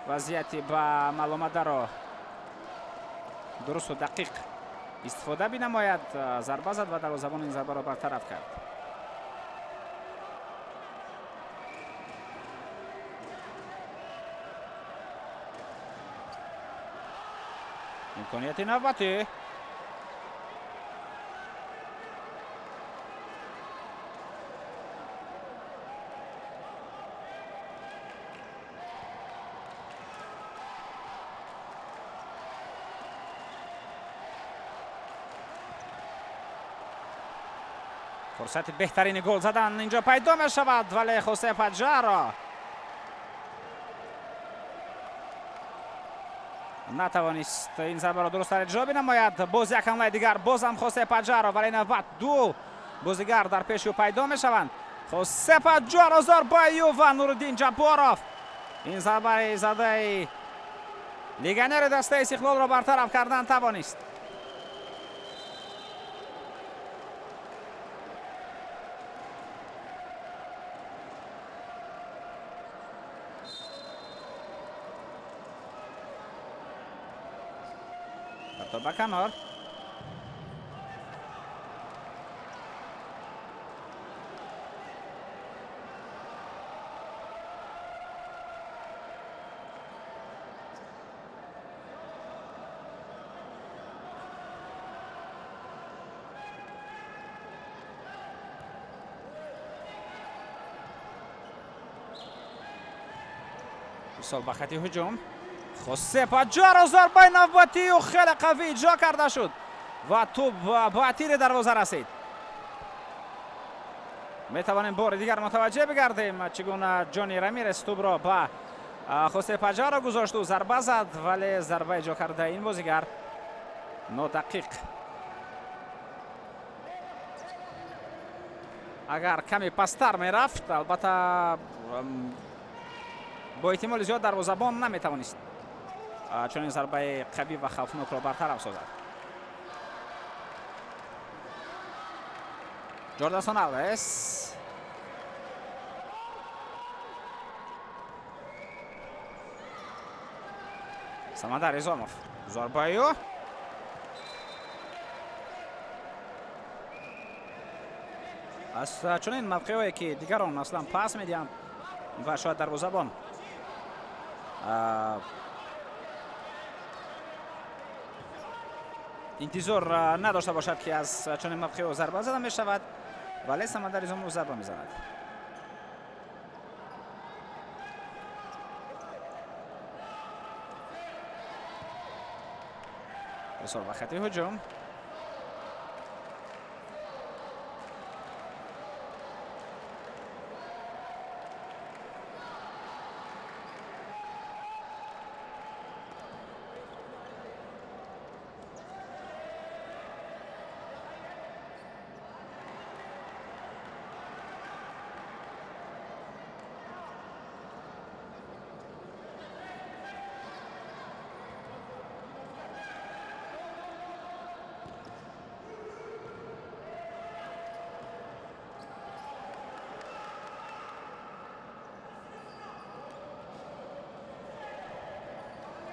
вазъияти ба амал омадаро дурусту дақиқ истифода бинамояд. Зарба зад ва дарвозабон ин зарбаро бартараф кард. Имконияти навбатӣ. Фурсати беҳтарини гол задан инҷо пайдо мешавад, вале Хосе Паджаро натавонист ин зарбаро дурусттар иҷро бинамояд. Боз як ҳамлаи дигар, бозам Хосе Паджаро, вале навбат ду бозигар дар пеши ӯ пайдо мешаванд. Хосе Паджаро зарбаи ӯ ва Нуриддин Ҷабборов ин зарбаи задаи легионери дастаи Истиқлолро бартараф кардан тавонист. Ба канор. Ирсол ба хати ҳуҷум. Хосе Паджаро зарбаи навбатию хеле қавӣ иҷро карда шуд ва тӯб ба тири дарвоза расид. Метавонем бори дигар мутаваҷҷеҳ бигардем, чӣ гуна Ҷони Рамирес тӯбро ба Хосе Паджаро гузошту зарба зад, вале зарба иҷро кардаи ин бозигар нодақиқ. Агар каме пасттар мерафт, албатта бо эҳтимоли зиёд дарвозабон наметавонист чунин зарбаи қавӣ ва хавфнокро бартараф созад. Ҷордасон Алвес. Самандар Изомов. Зарбаи ӯ. Аз чунин мавқеъое ки дигарон аслан пас медиҳанд ва шояд дарвозабон интизор надошта бошад, ки аз чунин мавқеъ зарба зада мешавад, вале Самандар Изомов зарба мезанад. Ирсол ба хати ҳуҷум.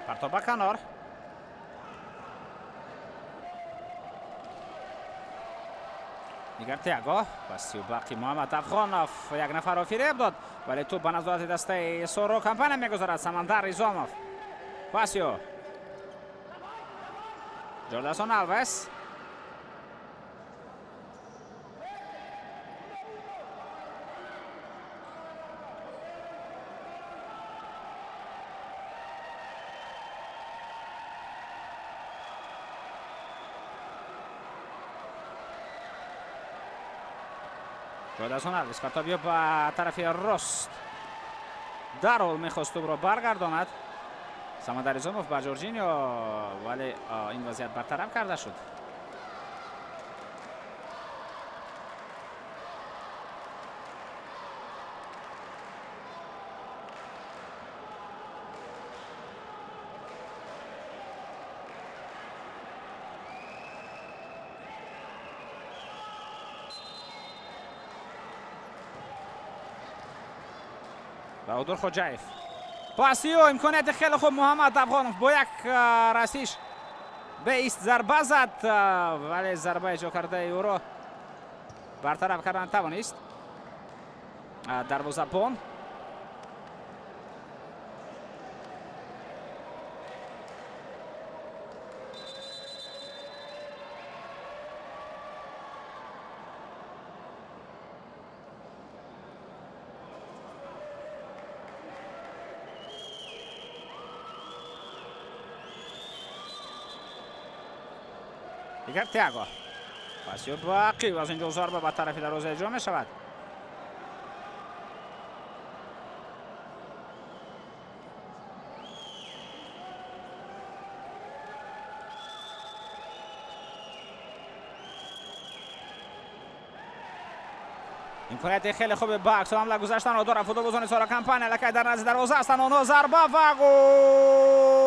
Партоб ба канор. Дигар Тиаго паси бақи Муҳаммад Афғонов як нафарро фиреб дод, вале тӯб ба назорати дастаи Соро компания мегузарад. Самандар Изомов. Пасио. Ҷордасон Алвес. Ҷордасон Алвес партобиё ба тарафи рост дарҳол мехост тӯбро баргардонад. Самандар Изомов ба Ҷорҷинио, вале ин вазъият бартараф карда шуд. Баҳодур Хоҷаев. Пасиё имконияти хеле хуб Муҳаммад Афғонов бо як расиш ба ист зарба зад, вале зарба иҷро кардаи ӯро бартараф кардан тавонист дарвозабон. Дигар Тиаго. Пас ба ақиб, аз инҷо зарба ба тарафи дарвоза иҷро мешавад. Имконияти хеле хуби ба аксуламла гузаштанро дорад футболбозони Сора Компания. Аллакай дар назди дарвоза ҳастанд онҳо. Зарба ва гол!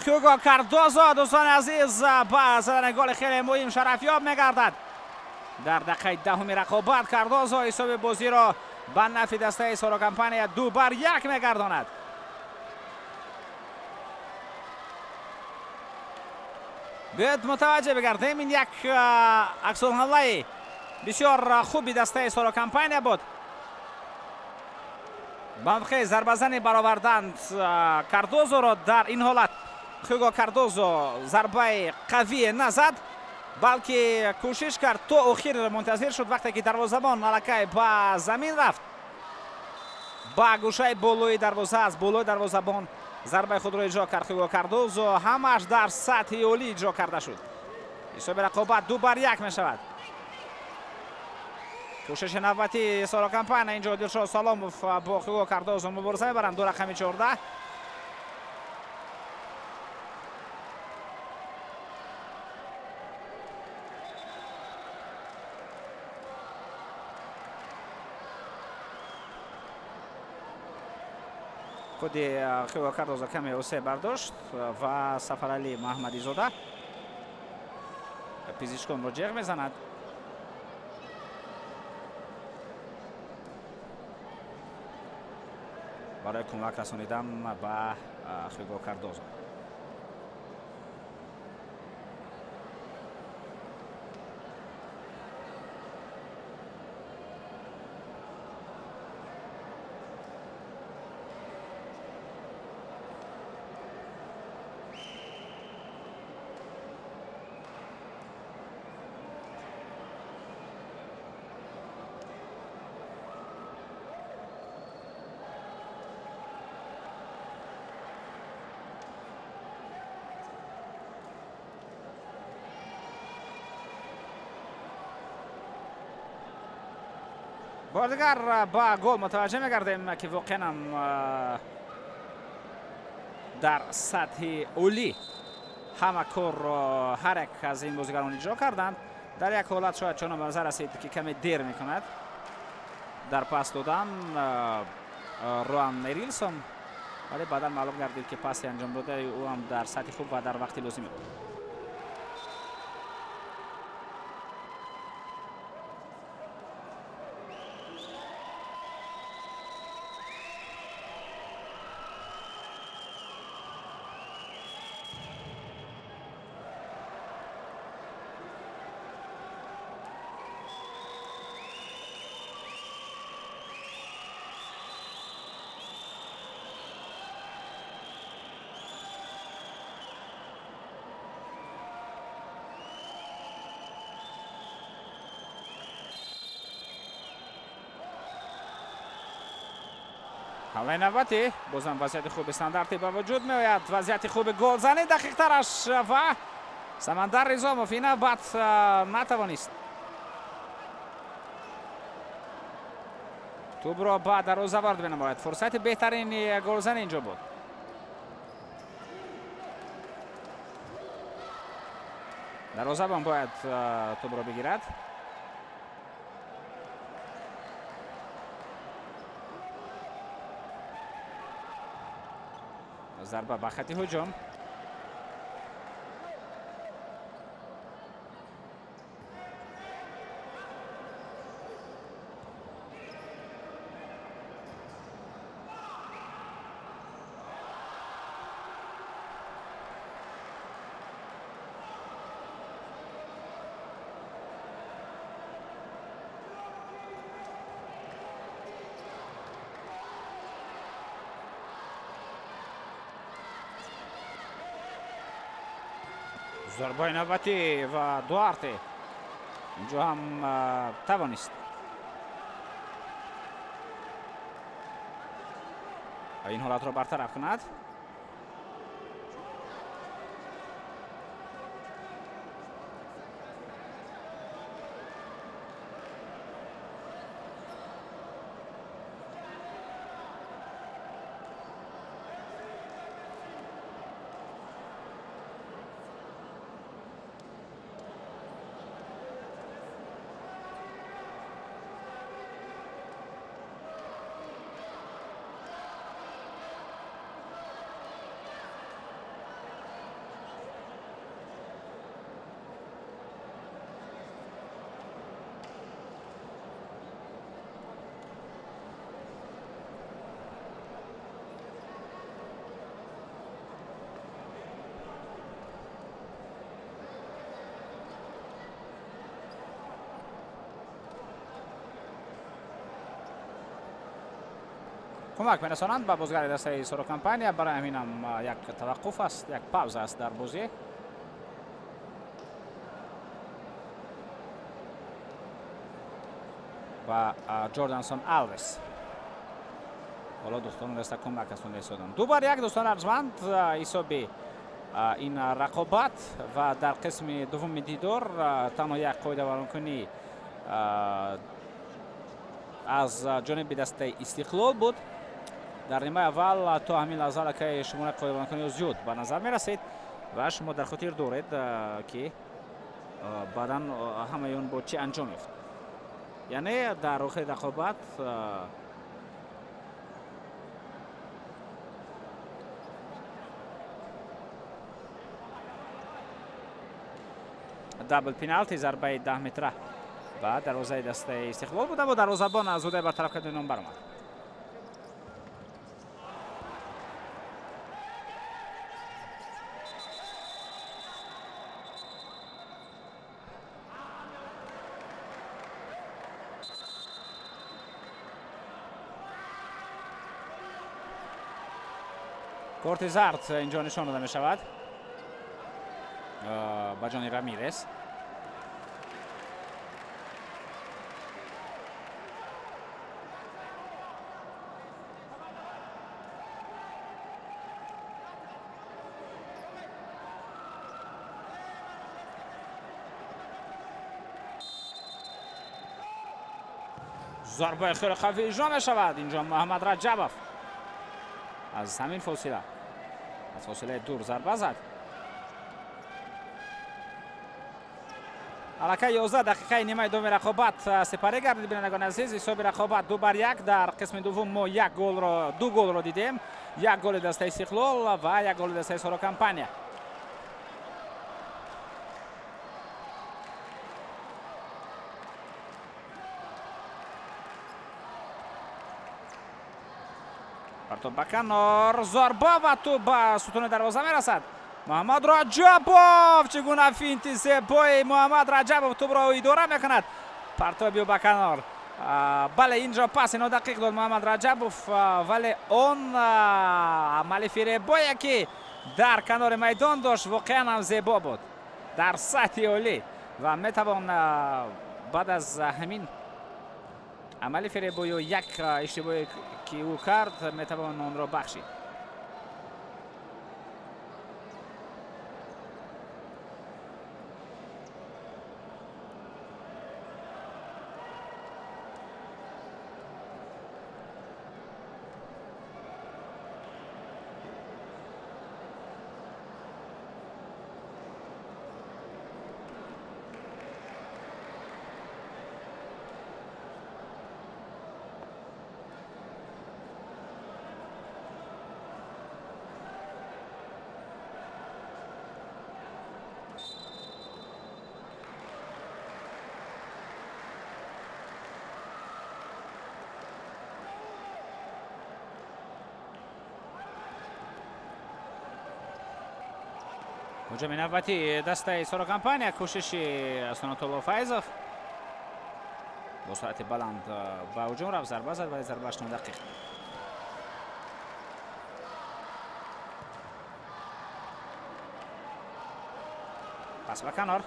Ҳюго Кардозо, дӯстони азиз, ба задани голи хеле муҳим шарафёб мегардад. Дар дақиқаи 10-уми рақобат Кардозо ҳисоби бозиро ба нафи дастаи Сора Компания 2-1 мегардонад. Биёед мутаваҷҷеҳ бигардем, ин як аксулҳамлаи бисёр хуби дастаи Сора Компания буд. Ба мавқеи зарбазанӣ бароварданд Кардозоро. Дар ин ҳолат Ҳюго Кардозо зарбаи қавие назад, балки кӯшиш кард, то охир мунтазир шуд. Вақте ки дарвозабон аллакай ба замин рафт, ба гӯшаи болои дарвоза, аз болои дарвозабон зарбаи худро иҷро кард Ҳюго Кардозо. Ҳамааш дар сатҳи олӣ иҷро карда шуд. Ҳисоби рақобат 2-1 мешавад. Кӯшиши навбатии Сора Компания. Инҷо Дилшод Саломов бо Ҳюго Кардозо мубориза мебаранд. Ду рақами 14. Худи Ҳюго Кардозо каме осеб бардошт ва Сафаралӣ Маҳмадизода пизишконро ҷеғ мезанад. Барои кӯмак расонидан ба Ҳюго Кардозо. Бори дигар ба гол мутаваҷҷеҳ мегардем, ки воқеан ҳам дар сатҳи олӣ ҳама корро ҳар як аз ин бозигарон иҷро карданд. Дар як ҳолат шояд чунон ба назар расид, ки каме дер мекунад дар пас додан Руан Эрилсон, вале баъдан маълум гардид, ки паси анҷом додаи ӯ ҳам дар сатҳи хуб ва дар вақти лозим буд. Ҳамлаи навбатӣ, бозам вазъияти хуби стандартӣ ба вуҷуд меояд. Вазъияти хуби голзанӣ дақиқтараш ва Самандар Ризомов ин навбат натавонист тӯбро ба дарвоза ворид бинамояд. Фурсати беҳтарини голзанӣ инҷо буд. Дарвозабон бояд тӯбро бигирад. Зарба ба хати ҳуҷум. Зарбаи навбатӣ ва Дуарте инҷо ҳам тавонист ин ҳолатро бартараф кунад. Кӯмак мерасонанд ба бозгари дастаи Соро Компания. Барои ҳамин ҳам як таваққуф аст, як пауза аст дар бозӣ. Ва Ҷордансон Алвес. Ҳоло дӯстони даста кӯмак расонда истоданд. 2-1 дӯстони арҷманд ҳисоби ин рақобат ва дар қисми дуввуми дидор танҳо як қоидавайронкунӣ аз ҷониби дастаи Истиқлол буд. Дар нимаи аввал то ҳамин лаҳза аллакай шумораи қоидавайронкунӣ зиёд ба назар мерасид ва шумо дар хотир доред, ки баъдан ҳамаи он бо чӣ анҷом ёфт. Яъне дар охири рақобат дабл пеналти, зарбаи 10 метра ба дарвозаи дастаи Истиқлол буд, аммо дарвозабон аз ҳудаи бартараф кардани он баромад. Корти зард инҷо нишон дода мешавад ба ҷони Рамирес. Зарбаи хеле қавӣ иҷро мешавад. Инҷо Муҳаммад Раҷабов аз ҳамин фосила, аз фосилаи дур зарба зад. Аллакай 11 дақиқаи нимаи дуюми рақобат сипарӣ гардид, бинандагони азиз. Ҳисоби рақобат 2-1. Дар қисми дуввум мо як голро, ду голро дидем. Як голи дастаи Истиқлол ва як голи дастаи Соро Компания. Партоб ба канор, зарба ва тӯб ба сутуни дарвоза мерасад. Муҳаммад Раҷабов, чӣ гуна финти зебои Муҳаммад Раҷабов тӯбро идора мекунад. Партоби ӯ ба канор. Бале, инҷо паси нодақиқ дод Муҳаммад Раҷабов, вале он амали фиребое, ки дар канори майдон дошт, воқеан ҳам зебо буд, дар сатҳи олӣ, ва метавон баъд аз ҳамин амали фиребою як иштибоҳе, ки ӯ кард, метавон онро бахшид. Ҳуҷуми навбатии дастаи Соро Компания, кӯшиши Санатулло Файзов бо суръати баланд ба ҳуҷум рафт, зарба зад, вале зарбааш нодақиқ. Пас ба канор.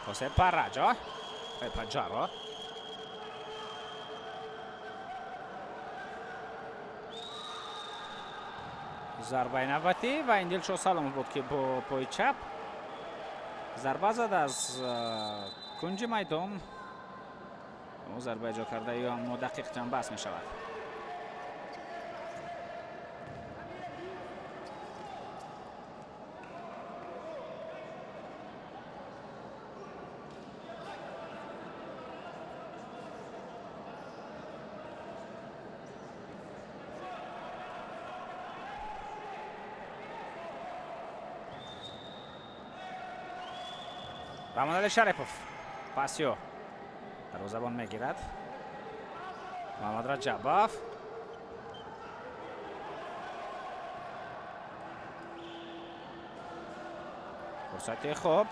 José Parraggio, Paggiaro. Зарбаи навбатӣ ва ин Дилшод Саломов буд, ки бо пои чап зарба зад аз кунҷи майдон. Ӯ зарба иҷро карда ё ҳам нодақиқ ҷанбаст мешавад. Рамонали Шарипов пасиё дарвозабон мегирад. Муҳаммад Раҷабов фурсати хуб.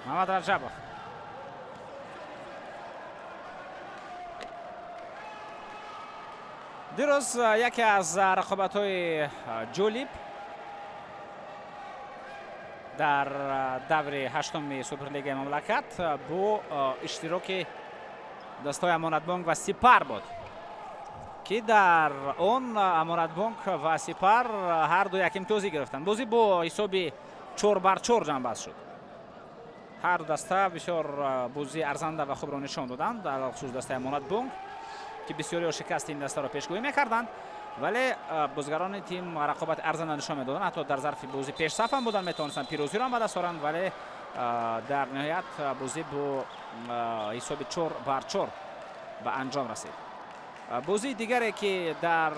Муҳаммад Раҷабов дирӯз яке аз рақобатҳои ҷолиб дар даври ҳаштуми Суперлигаи мамлакат бо иштироки дастҳои Амонатбонк ва Сипар буд, ки дар он Амонатбонк ва Сипар ҳарду як имтиёзӣ гирифтанд. Бозӣ бо ҳисоби 4-4 ҷамъбаст шуд. Ҳар даста бисёр бозии арзанда ва хубро нишон доданд, алалхусус дастаи Амонатбонк, ки бисёриҳо шикасти ин дастаро пешгӯӣ мекарданд, вале бозигарони тим рақобати арзанда нишон медоданд. Ҳатто дар зарфи бозӣ пешсаф ҳам буданд, метавонистанд пирӯзиро ҳам ба даст оранд, вале дар ниҳоят бозӣ бо ҳисоби 4-4 ба анҷом расид. Бозии дигаре, ки дар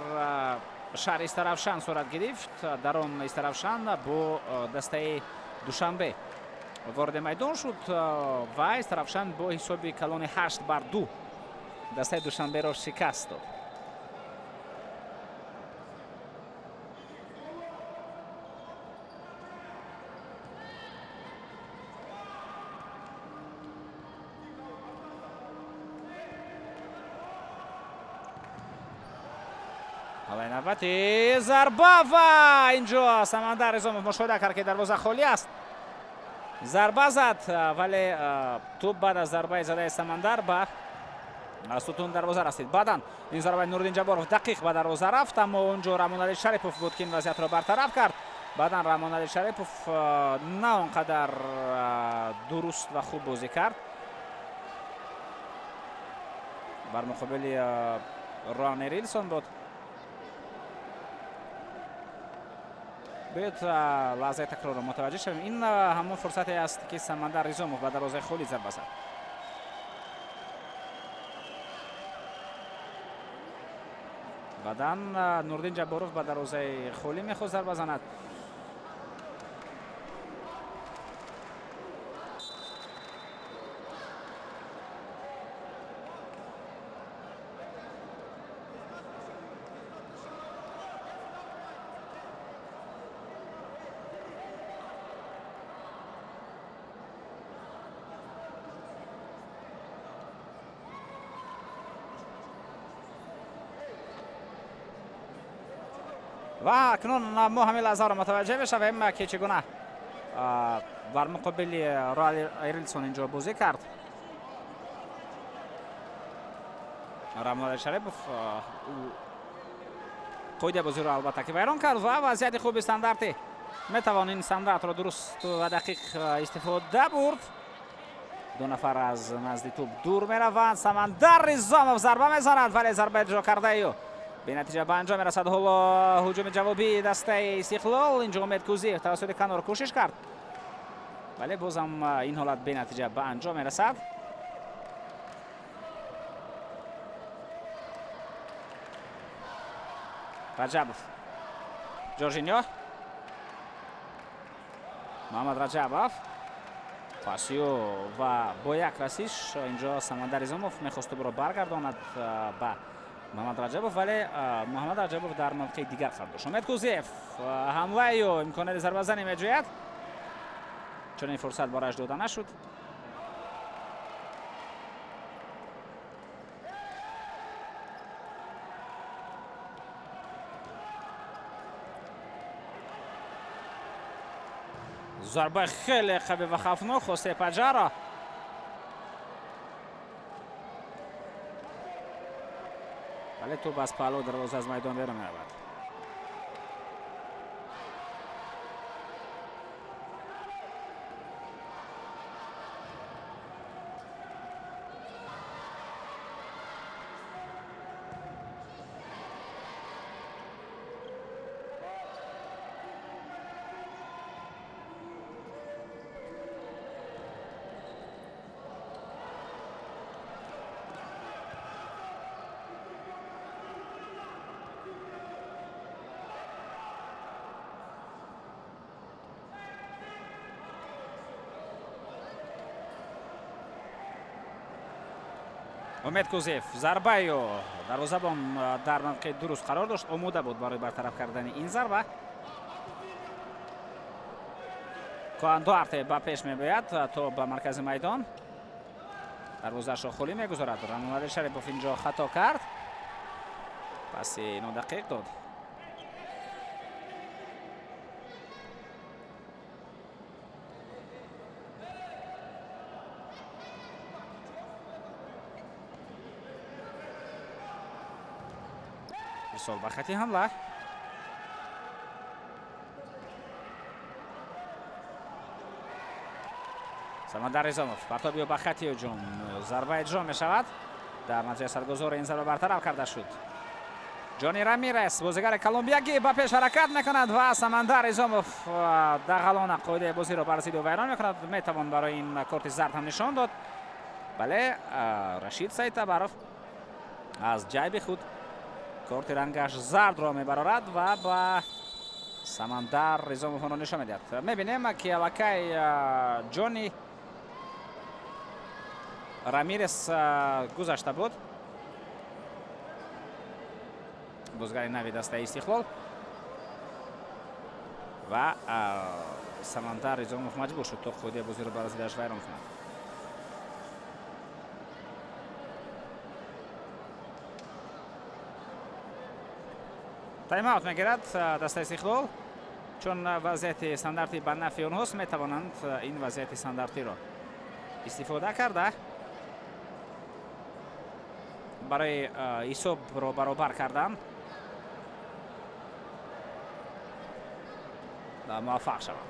шаҳри Истаравшан сурат гирифт, дар он Истаравшан бо дастаи Душанбе вориди майдон шуд ва Истаравшан бо ҳисоби калони 8-2 дастаи Душанберо шикаст дод. Ҳалаи навбати зарба ва инҷо Самандар Ризомов мушоҳида кард, ки дарвоза холӣ аст. Зарба зад, вале тӯб баъд аз зарбаи задаи Самандар ба сутун дарвоза расид. Баъдан ин зарбаи Нуриддин Ҷабборов дақиқ ба дарвоза рафт, аммо онҷо Рамонали Шарипов буд, ки ин вазъиятро бартараф кард. Баъдан Рамонали Шарипов на он қадар дуруст ва хуб бозӣ кард. Бар муқобили Роан Рилсон буд. Биёед лаҳзаи такрорро мутаваҷҷеҳ шавем. Ин ҳамон фурсате аст, ки Самандар Ризомов ба дарвозаи холӣ зарба зад. Баъдан Нуриддин Ҷабборов ба дарвозаи холӣ мехост зарба занад. Ва акнун мо ҳамин лаҳзаро мутаваҷҷеҳ мешавем, ки чӣ гуна бар муқобили Роал Рилсон инҷо бозӣ кард. Рамонали Шарипов қоидаи бозиро албатта ки вайрон кард ва вазъияти хуби стандартӣ метавон ин стандартро дуруст ва дақиқ истифода бурд. Ду нафар аз назди тӯб дур мераванд. Самандар Ризомов зарба мезанад, вале зарба иҷро кардаи ӯ бенатиҷа ба анҷом мерасад. Ҳоло ҳуҷуми ҷавобии дастаи Истиқлол. Инҷо Умед Кӯзиев тавассути канор кӯшиш кард, вале бозам ин ҳолат бенатиҷа ба анҷом мерасад. Раҷабов, Ҷоржиньо, Муҳаммад Раҷабов пасиё ва бо як расиш инҷо Самандар Ризомов мехост тӯбро баргардонад ба Муҳаммад Раҷабов, вале Муҳаммад Раҷабов дар мавқеи дигар қарор дошт. Умед Кӯзиев ҳамлаи ӯ имконияти зарбазанӣ меҷӯяд, чунин фурсат барояш дода нашуд. Зарбаи хеле қавӣ ва хавфнок Хосе Паҷаро. Вале тӯб аз паҳлӯ дарвоза аз майдон берун меравад. Умед Кузиев зарбаи дарвозабон дар мавқеи дуруст қарор дошт, омода буд барои бартараф кардани ин зарба. Коан Дуарте ба пеш мебояд то ба маркази майдон. Дарвозаашро холӣ мегузорад. Раҳмонали Шарипов инҷо хато кард. Паси нодақиқ дод. Ирсол ба хати ҳамла. Самандар Ризомов партоби ба хати ҳуҷум. Зарба иҷро мешавад. Дар натиҷа саргузори ин зарба бартараф карда шуд. Ҷони Рамирес бозигари колумбиягӣ ба пеш ҳаракат мекунад ва Самандар Ризомов дағалона қоидаи бозиро бар зидди ӯ вайрон мекунад. Метавон барои ин корти зард ҳам нишон дод. Бале, Рашид Саидтабаров аз ҷайби худ корти рангаш зардро мебарорад ва ба Самандар Ризомов онро нишон медиҳад. Мебинем ки аллакай Ҷони Рамирес гузашта буд. Бозигари нави дастаи Истиқлол ва Самандар Ризомов маҷбур шуд то қоидаи бозиро бар зиддаш вайрон кунад. Тайм-аут мегирад дастаи Истиқлол, чун вазъияти стандартӣ ба нафъи онҳост, метавонанд ин вазъияти стандартиро истифода карда барои ҳисобро баробар кардан муваффақ шаванд.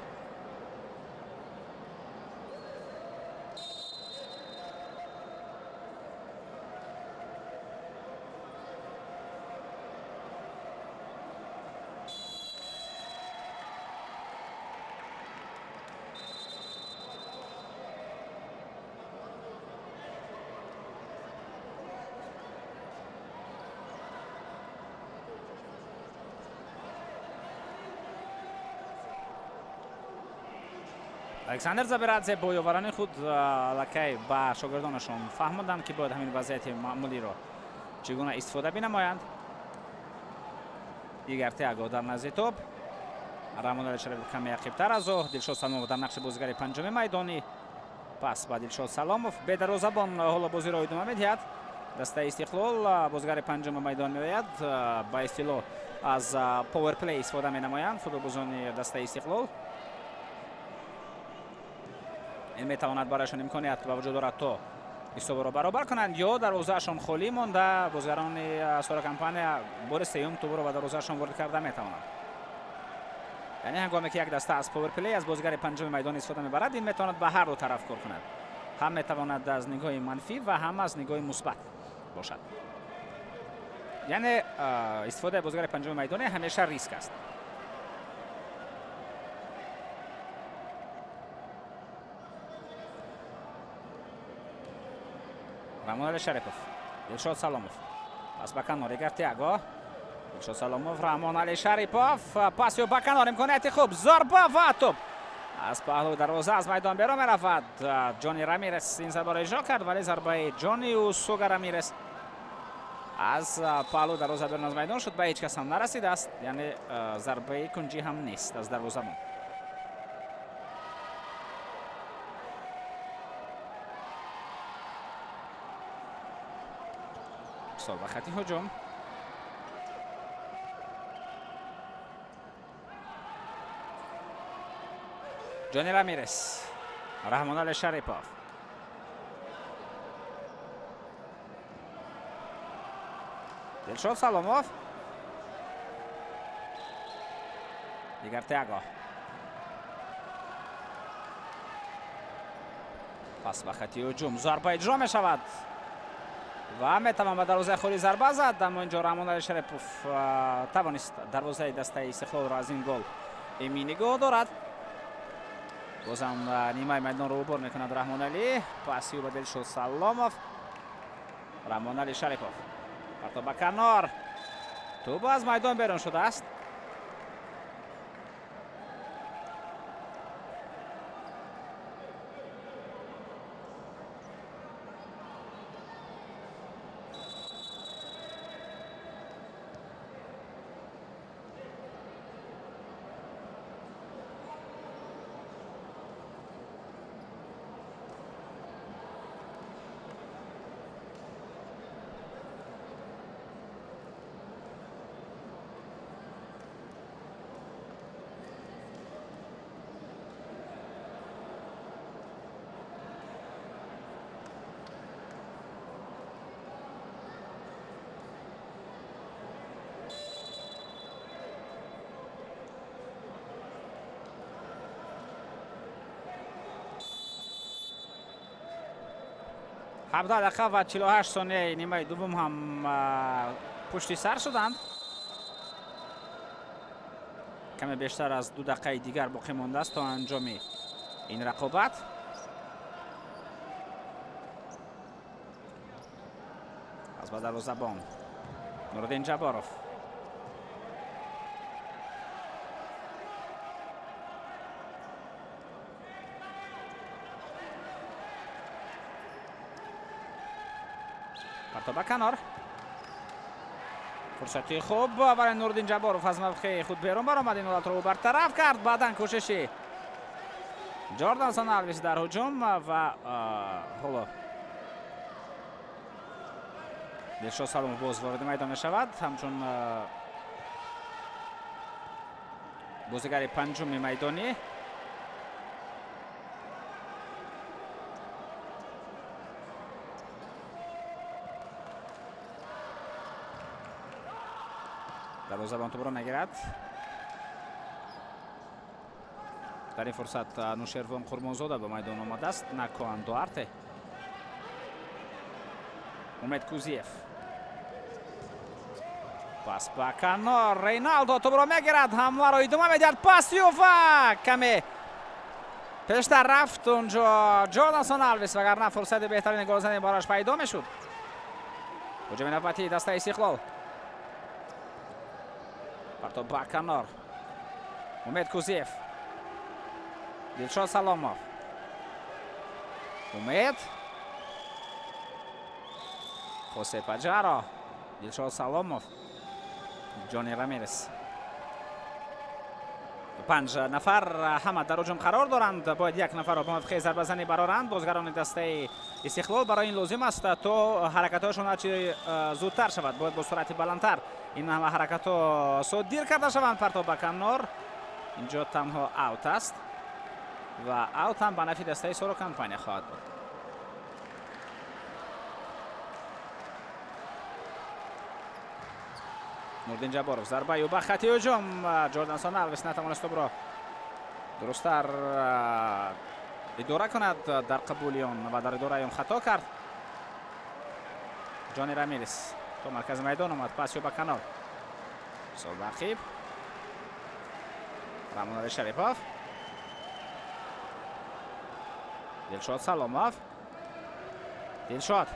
Александр Забирадзе бо ёварони худ аллакай ба шогирдонашон фаҳмоданд, ки бояд ҳамин вазъияти маъмулиро чӣ гуна истифода бинамоянд. Игар Тиаго дар назди топ, Раҳмонали Шарипов каме ақибтар аз ӯ, Дилшод Саломов дар нақши бозигари панҷуми майдонӣ. Пас ба Дилшод Саломов бедарвозабон ҳоло бозиро идома медиҳад. Дастаи Истиқлол бозигари панҷуми майдон меояд. Ба истилоҳ аз поверплей истифода менамоянд футболбозони дастаи Истиқлол. Ин метавонад барояшон имконият ба вуҷуд орад то ҳисобро баробар кунанд ё дарвозаашон холӣ монда бозигарони Сора компания бори сеюм тӯбро ба дарвозаашон ворид карда метавонанд. Яъне ҳангоме ки як даста аз поверплей аз бозигари панҷуми майдон истифода мебарад, ин метавонад ба ҳар ду тараф кор кунад. Ҳам метавонад аз нигоҳи манфӣ ва ҳам аз нигоҳи мусбат бошад. Яъне истифодаи бозигари панҷуми майдонӣ ҳамеша риск аст. Раҳмонали Шарипов, Дилшод Саломов, пас ба канор Игар Тиаго, Дилшод Саломов, Раҳмонали Шарипов, пас ё ба канор, имконияти хуб, зарба ва топ аз паҳлӯи дарвоза аз майдон берун меравад. Ҷони Рамирес ин зарбаро иҷро кард, вале зарбаи Ҷони Усуга Рамирес аз паҳлӯи дарвоза берун аз майдон шуд, ба ҳеҷ кас ҳам нарасидааст, яъне зарбаи кунҷӣ ҳам нест аз дарвозабон. Ба хати ҳуҷум Ҷони Рамирес, Раҳмонали Шарипов, Дилшод Саломов, Игар Тиаго, пас ба хати ҳуҷум зарба иҷро мешавад ва метавон ба дарвозаи холӣ зарба зад, аммо инҷо Раҳмонали Шарипов тавонист дарвозаи дастаи Истиқлолро аз ин гол эмин нигоҳ дорад. Бозам нимаи майдонро убур мекунад Раҳмоналӣ, паси ӯ ба Дилшод Саломов, Раҳмонали Шарипов парто ба канор, тӯб аз майдон берун шудааст. 17 дақиқа ва 48 сонияи нимаи дуввум ҳам пушти сар шуданд. Каме бештар аз 2 дақиқаи дигар боқӣ мондааст то анҷоми ин рақобат. Аз ба дарвозабон Нуриддин Ҷабборов. Парто ба канор. Фурсати хуб барои Нуриддин Ҷабборов аз мавқеи худ берун баромад. Ин ҳолатро ӯ бартараф кард. Баъдан кӯшиши Ҷордансон Алвис дар ҳуҷум ва ҳоло Дилшод Саломов боз вориди майдон мешавад ҳамчун бозигари панҷуми майдонӣ. Дарвозабон тӯбро мегирад. Дар ин фурсат Нушервон Қурбонзода ба майдон омадааст, на Коан Дуарте. Умед Кузиев. Пас ба канор, Рейналдо тӯбро мегирад, ҳамларо идома медиҳад. Пас ва каме пештар рафт унҷо Ҷордансон Алвис, вагарна фурсати беҳтарини голзанӣ барояш пайдо мешуд. Ҳуҷуми навбатии дастаи Истиқлол. Парто ба канор. Умед Кузиев. Дилшод Саломов. Умед. Хосе Паҷаро. Дилшод Саломов. Ҷони Рамирес. 5 нафар ҳама дар ҳуҷум қарор доранд. Бояд як нафарро ба мавқеи зарбазанӣ бароранд. Бозигарони дастаи Истиқлол барои ин лозим аст то ҳаракатҳояшон ҳарчи зудтар шавад. Бояд бо суръати баландтар ин ҳама ҳаракатҳо содир карда шаванд. Парто ба канор. Инҷо танҳо аут аст ва аут ҳам ба нафи дастаи Соро Компания хоҳад буд. Нуриддин Ҷабборов зарбаи ӯ ба хати ҳуҷум. Ҷордансон Алвис натавонист тӯбро дурусттар идора кунад дар қабули он ва дар идораи он хато кард. Ҷони Рамирес то маркази майдон омад. Пас ё ба канор. Солбақиб. Рамонали Шарипов. Дилшод Саломов. Дилшод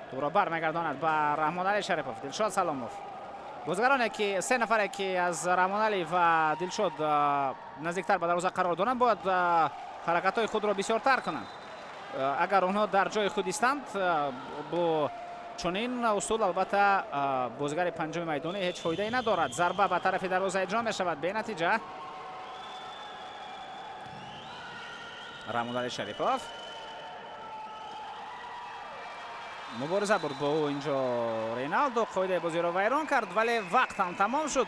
тӯбро бармегардонад ба Раҳмоналӣ Шарипов. Дилшод Саломов. Бозигароне ки се нафаре ки аз Раҳмоналӣ ва Дилшод наздиктар ба дарвоза қарор доранд, бояд ҳаракатҳои худро бисёртар кунанд. Агар онҳо дар ҷои худ истанд, бо чунин усул албатта бозигари панҷуми майдонӣ ҳеҷ фоидае надорад. Зарба ба тарафи дарвоза иҷро мешавад бенатиҷа. Раҳмоналӣ Шарипов мубориза бурд бо ӯ инҷо Рейналдо. Қоидаи бозиро вайрон кард, вале вақт ҳам тамом шуд.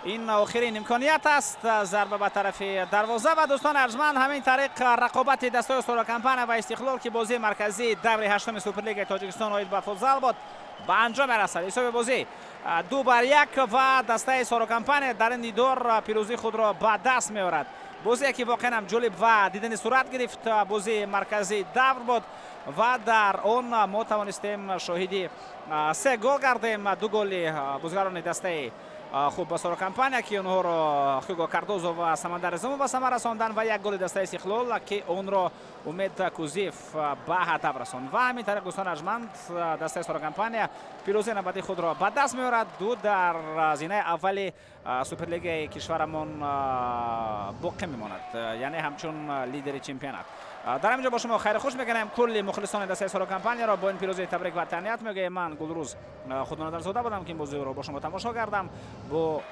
Ин охирин имконият аст. Зарба ба тарафи дарвоза ва дӯстони арҷманд, ҳамин тариқ рақобати дастаи Соро Компания ва Истиқлол, ки бозии марказии даври ҳаштуми Суперлигаи Тоҷикистон оид ба футзал буд, ба анҷом мерасад. Ҳисоби бозӣ 2-1 ва дастаи Соро Компания дар ин дидор пирӯзии худро ба даст меорад. Бозие ки воқеан ҳам ҷолиб ва дидани сурат гирифт, бозии марказии давр буд ва дар он мо тавонистем шоҳиди 3 гол гардем. 2 голи бозигарони дастаи хуб ба Соро Компания, ки онҳоро Ҳюго Кардозо ва Самандар Изомов ба самар расонданд, ва 1 голи дастаи Истиқлол, ки онро Умед Кузиев ба ҳадаф расонд. Ва ҳамин тариқ дӯстони арҷманд, дастаи Соро Компания пирӯзии навбатии худро ба даст меорад. 2 дар зинаи аввали Суперлигаи кишварамон боқӣ мемонад, яъне ҳамчун лидери чемпионат. Дар ҳамин ҷо бо шумо хайру хуш мекунем. Кулли мухлисони дастаи Соро Компанияро бо ин пирӯзии табрик ва таҳният мегӯем. Ман Гулрӯз Худоназарзода будам, ки ин бозиро бо шумо тамошо кардам. Бо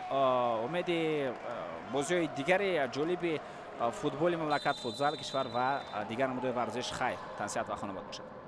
умеди бозиҳои дигари ҷолиби футболи мамлакат, футзал кишвар ва дигар намудҳои варзиш. Хайр, тансиҳат ва хонобод бошад.